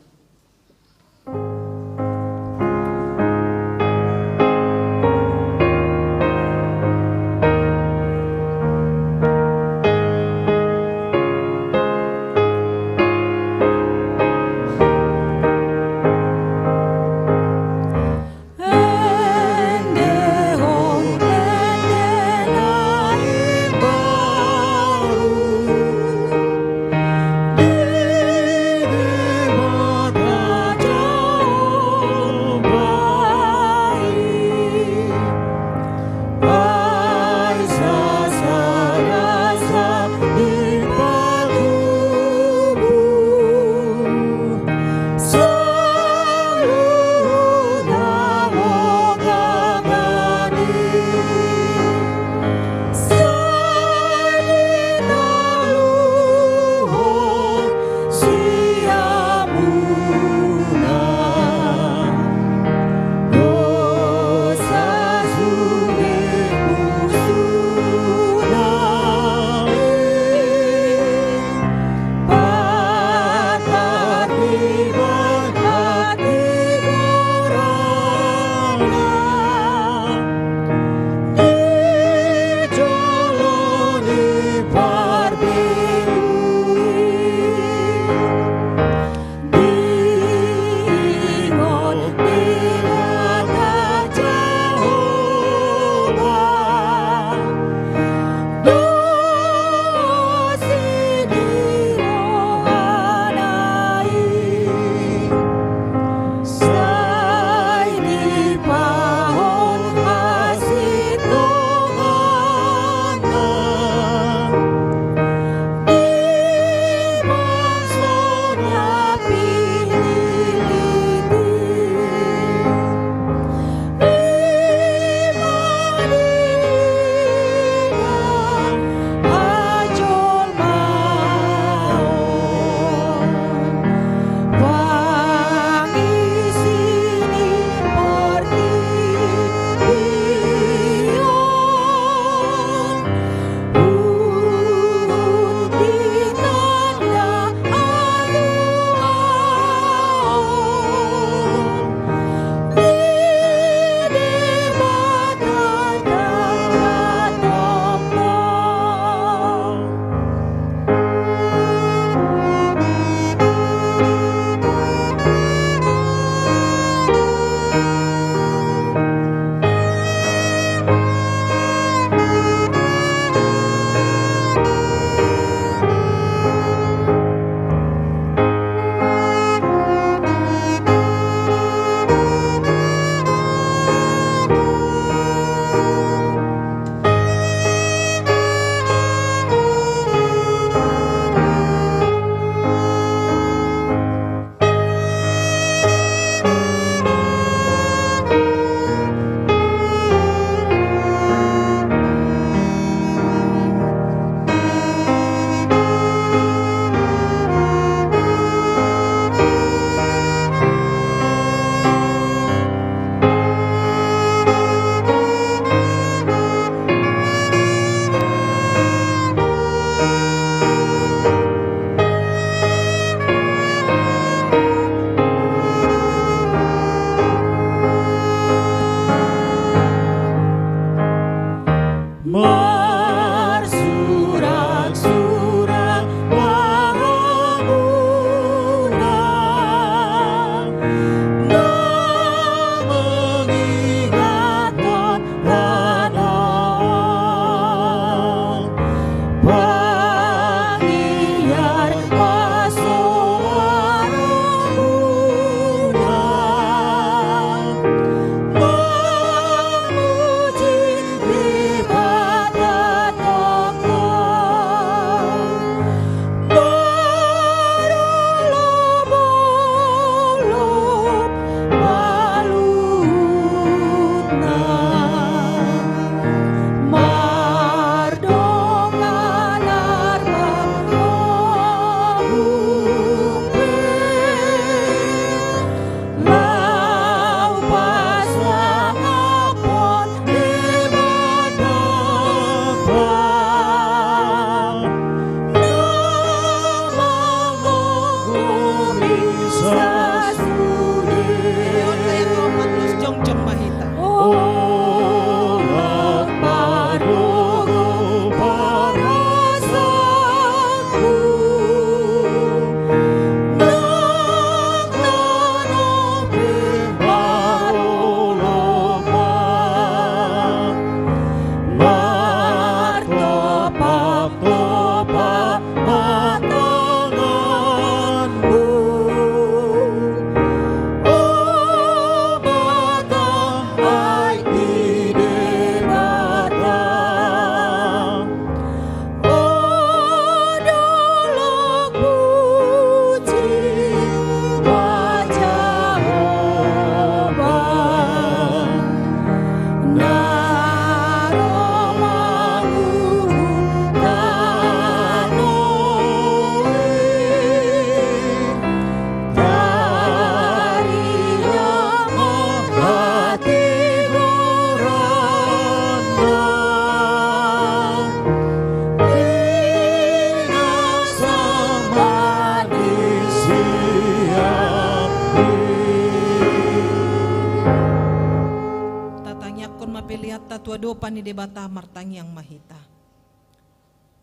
adopan ni Debata martangiang ma hita.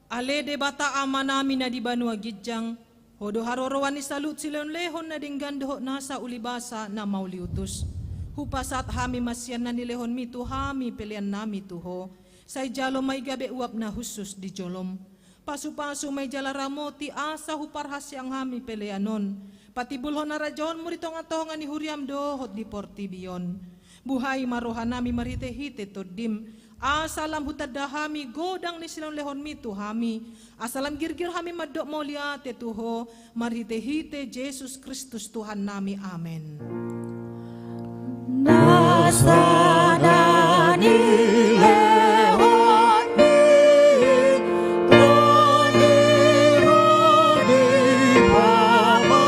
Ale Debata Amanami na di banua ginjang, Ho do haroroan ni saluhut silehonlehon na denggan dohot nasa ulibasa na mauliutus. Hupasahat hami ma sian na nilehonmi tu hami peleannami tu Ho. Sai jalo ma i gabe uap na hushus di jolom. Pasupasu ma i jala ramoti asa huparhaseang hami pelean on. Patimbulhon harajaonmu di tongatonga ni huriam dohot di portibi on. Buhai ma rohanami marhitehite Tondim, asa lam hutanda hami godang ni silehonlehonmi tu hami, asa lam girgir hami mandok mauliate tu Ho, marhitehite Jesus Kristus Tuhannami. Amen. Nasa na nilehonmi, Tondim, ro di pamaraku.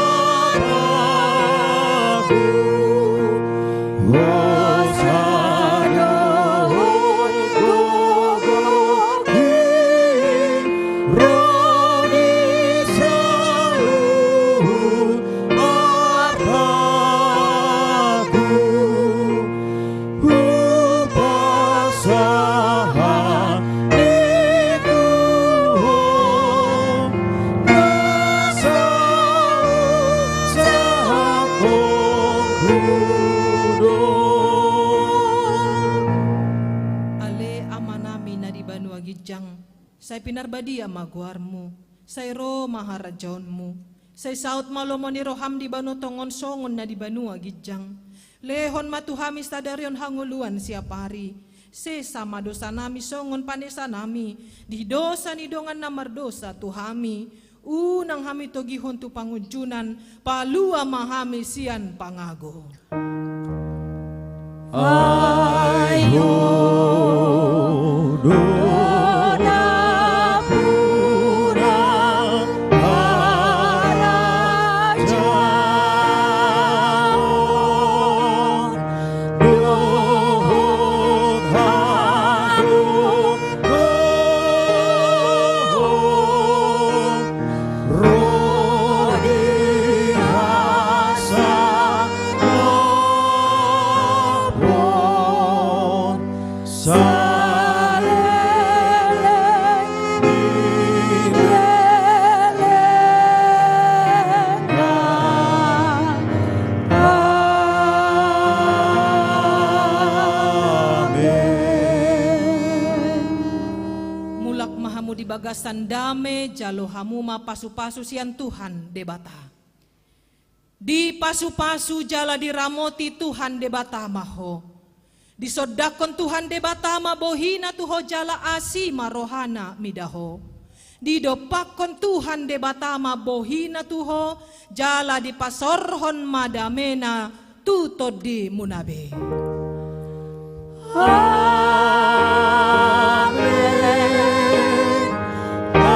Ale Amanami na di banua ginjang, sai pinarbadia ma goarmu, sai ro ma harajaonmu, sai saut ma lomo ni roham di banua tonga on songon na di banua ginjang. Lehon ma tu hami sadari on hangoluan siapari. Sesa ma dosanami songon panesanami di dosa ni dongan na mardosa tu hami. Unang hami togihon tu pangunjunan, palua ma hami sian pangago. Ai Ho do nampuna harajaon dohot hagogoon ro di hasangapon saleleng ni lelengna. Amen. Mulak ma hamu di bagasan dame, jalo hamu ma pasupasu sian Tuhan Debata. Dipasupasu jala diramoti Tuhan Debata ma ho. Disondangkon Tuhan Debata ma bohina tu ho jala asi ma rohana mida ho. Didompakkon Tuhan Debata ma bohina tu ho jala dipasaorhon ma damena tu tondimuna be. Amen. Amen. Amen.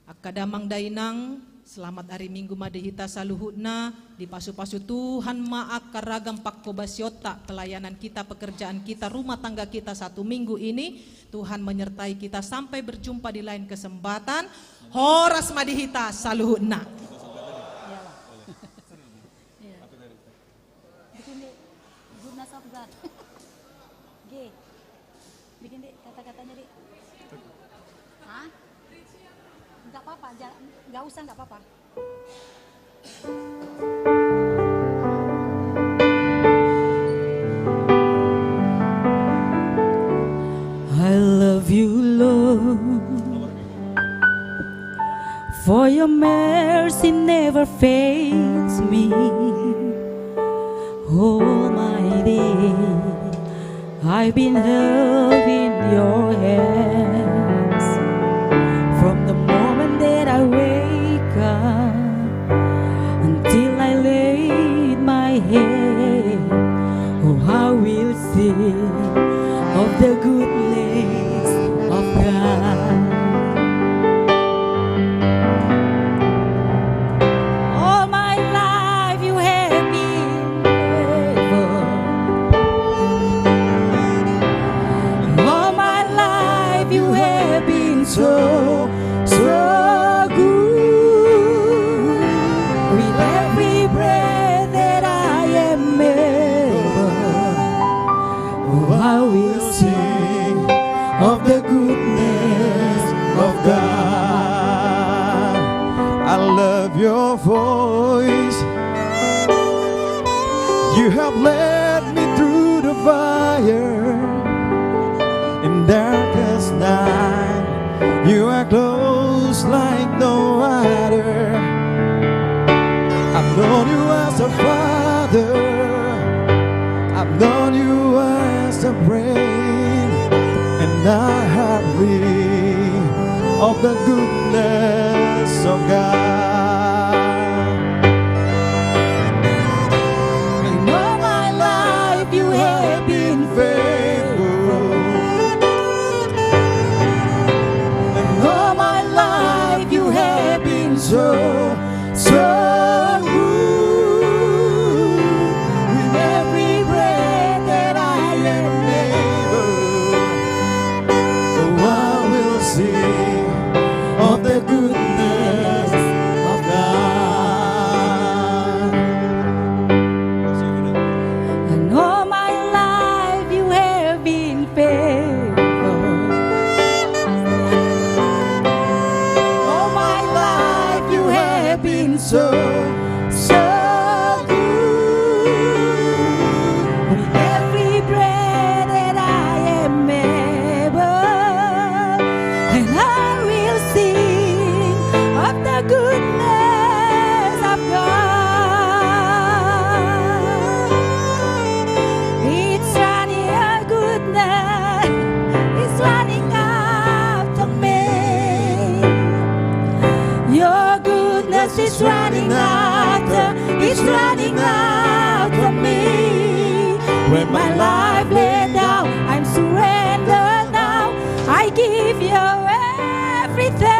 Angka damang dainang, selamat ari Minggu ma di hita saluhutna. Dipasupasu Tuhan ma angka ragam pangkobasionta, pelayanan kita, pekerjaan kita, rumah tangga kita satu minggu ini. Tuhan menyertai kita sampai berjumpa di lain kesempatan. Horas ma di hita saluhutna. Bikin di goodness of God. G. Bikin di kata-katanya di. Hah? Nggak apa-apa, ja-, nggak usah, nggak apa-apa. I love you, Lord. For your mercy never fails me. All my day I've been held in your hands. From the moment that I wake up until I laid my head, oh, I will sing of the goodness of God. All my life you have been faithful. You have led me through the fire in darkest night. You are close like no other. I've known you as a father. I've known you as a friend. And I have lived of the goodness of God. And all my life you have been faithful. And all my life you have been so, so good. With every breath that I am able, oh, I will sing of the goodness of God. And all my life you have been faithful. All my life you have been so, so good. With every breath that I am able, and I will sing of the goodness of God. It's running, your goodness is running after me. Your goodness is running after, it's running after me. When my life laid down, I'm surrendered now. I give you everything.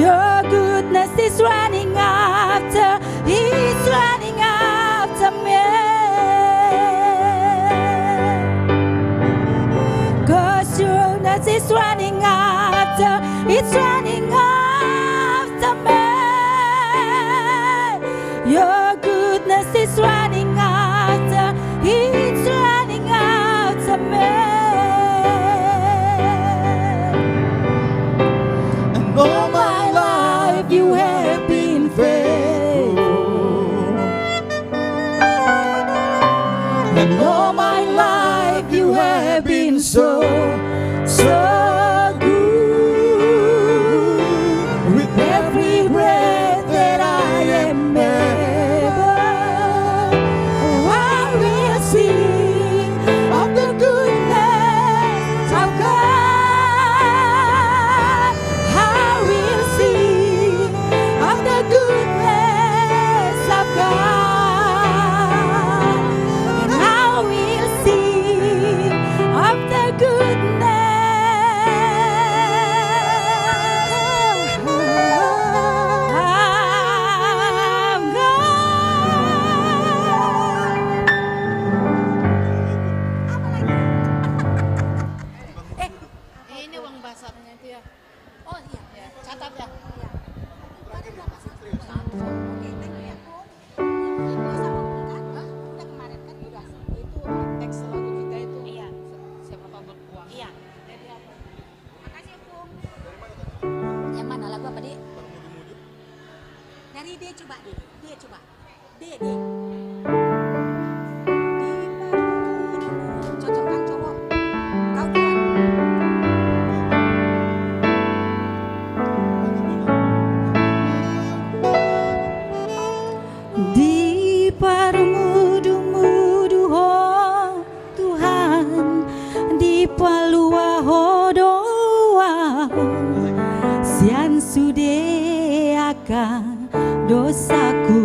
Your goodness is running after, it's running after me. 'Cause your goodness is running after, it's running after me. Your goodness is running after, it's running after me. And all my life you have been faithful. And all my life you have been so, so good. With every breath that I am able, oh, I will sing of the goodness of God. I will sing of the goodness of God. And I will sing of the goodness of God. Eh, ini uang basarnya itu ya. Oh iya, catat ya. Iya. Tadi berapa sih? Oke, thank you ya, Bung. Itu sama Bung kan? Hah? Udah kemarin kan? Udah. Itu, eh, teks lagu kita itu. Iya. Si-, siapa tahu buat uang. Iya. Jadi apa? Makasih ya, Bung. Yang mana lagu apa, Dik? Dari dia coba, Dik. Dia coba. Di, di. Di, cocok kan cowok? Kau tuan. Diparmudu-mudu ho Tuhan, dipalua ho do au sian sude angka dosaku.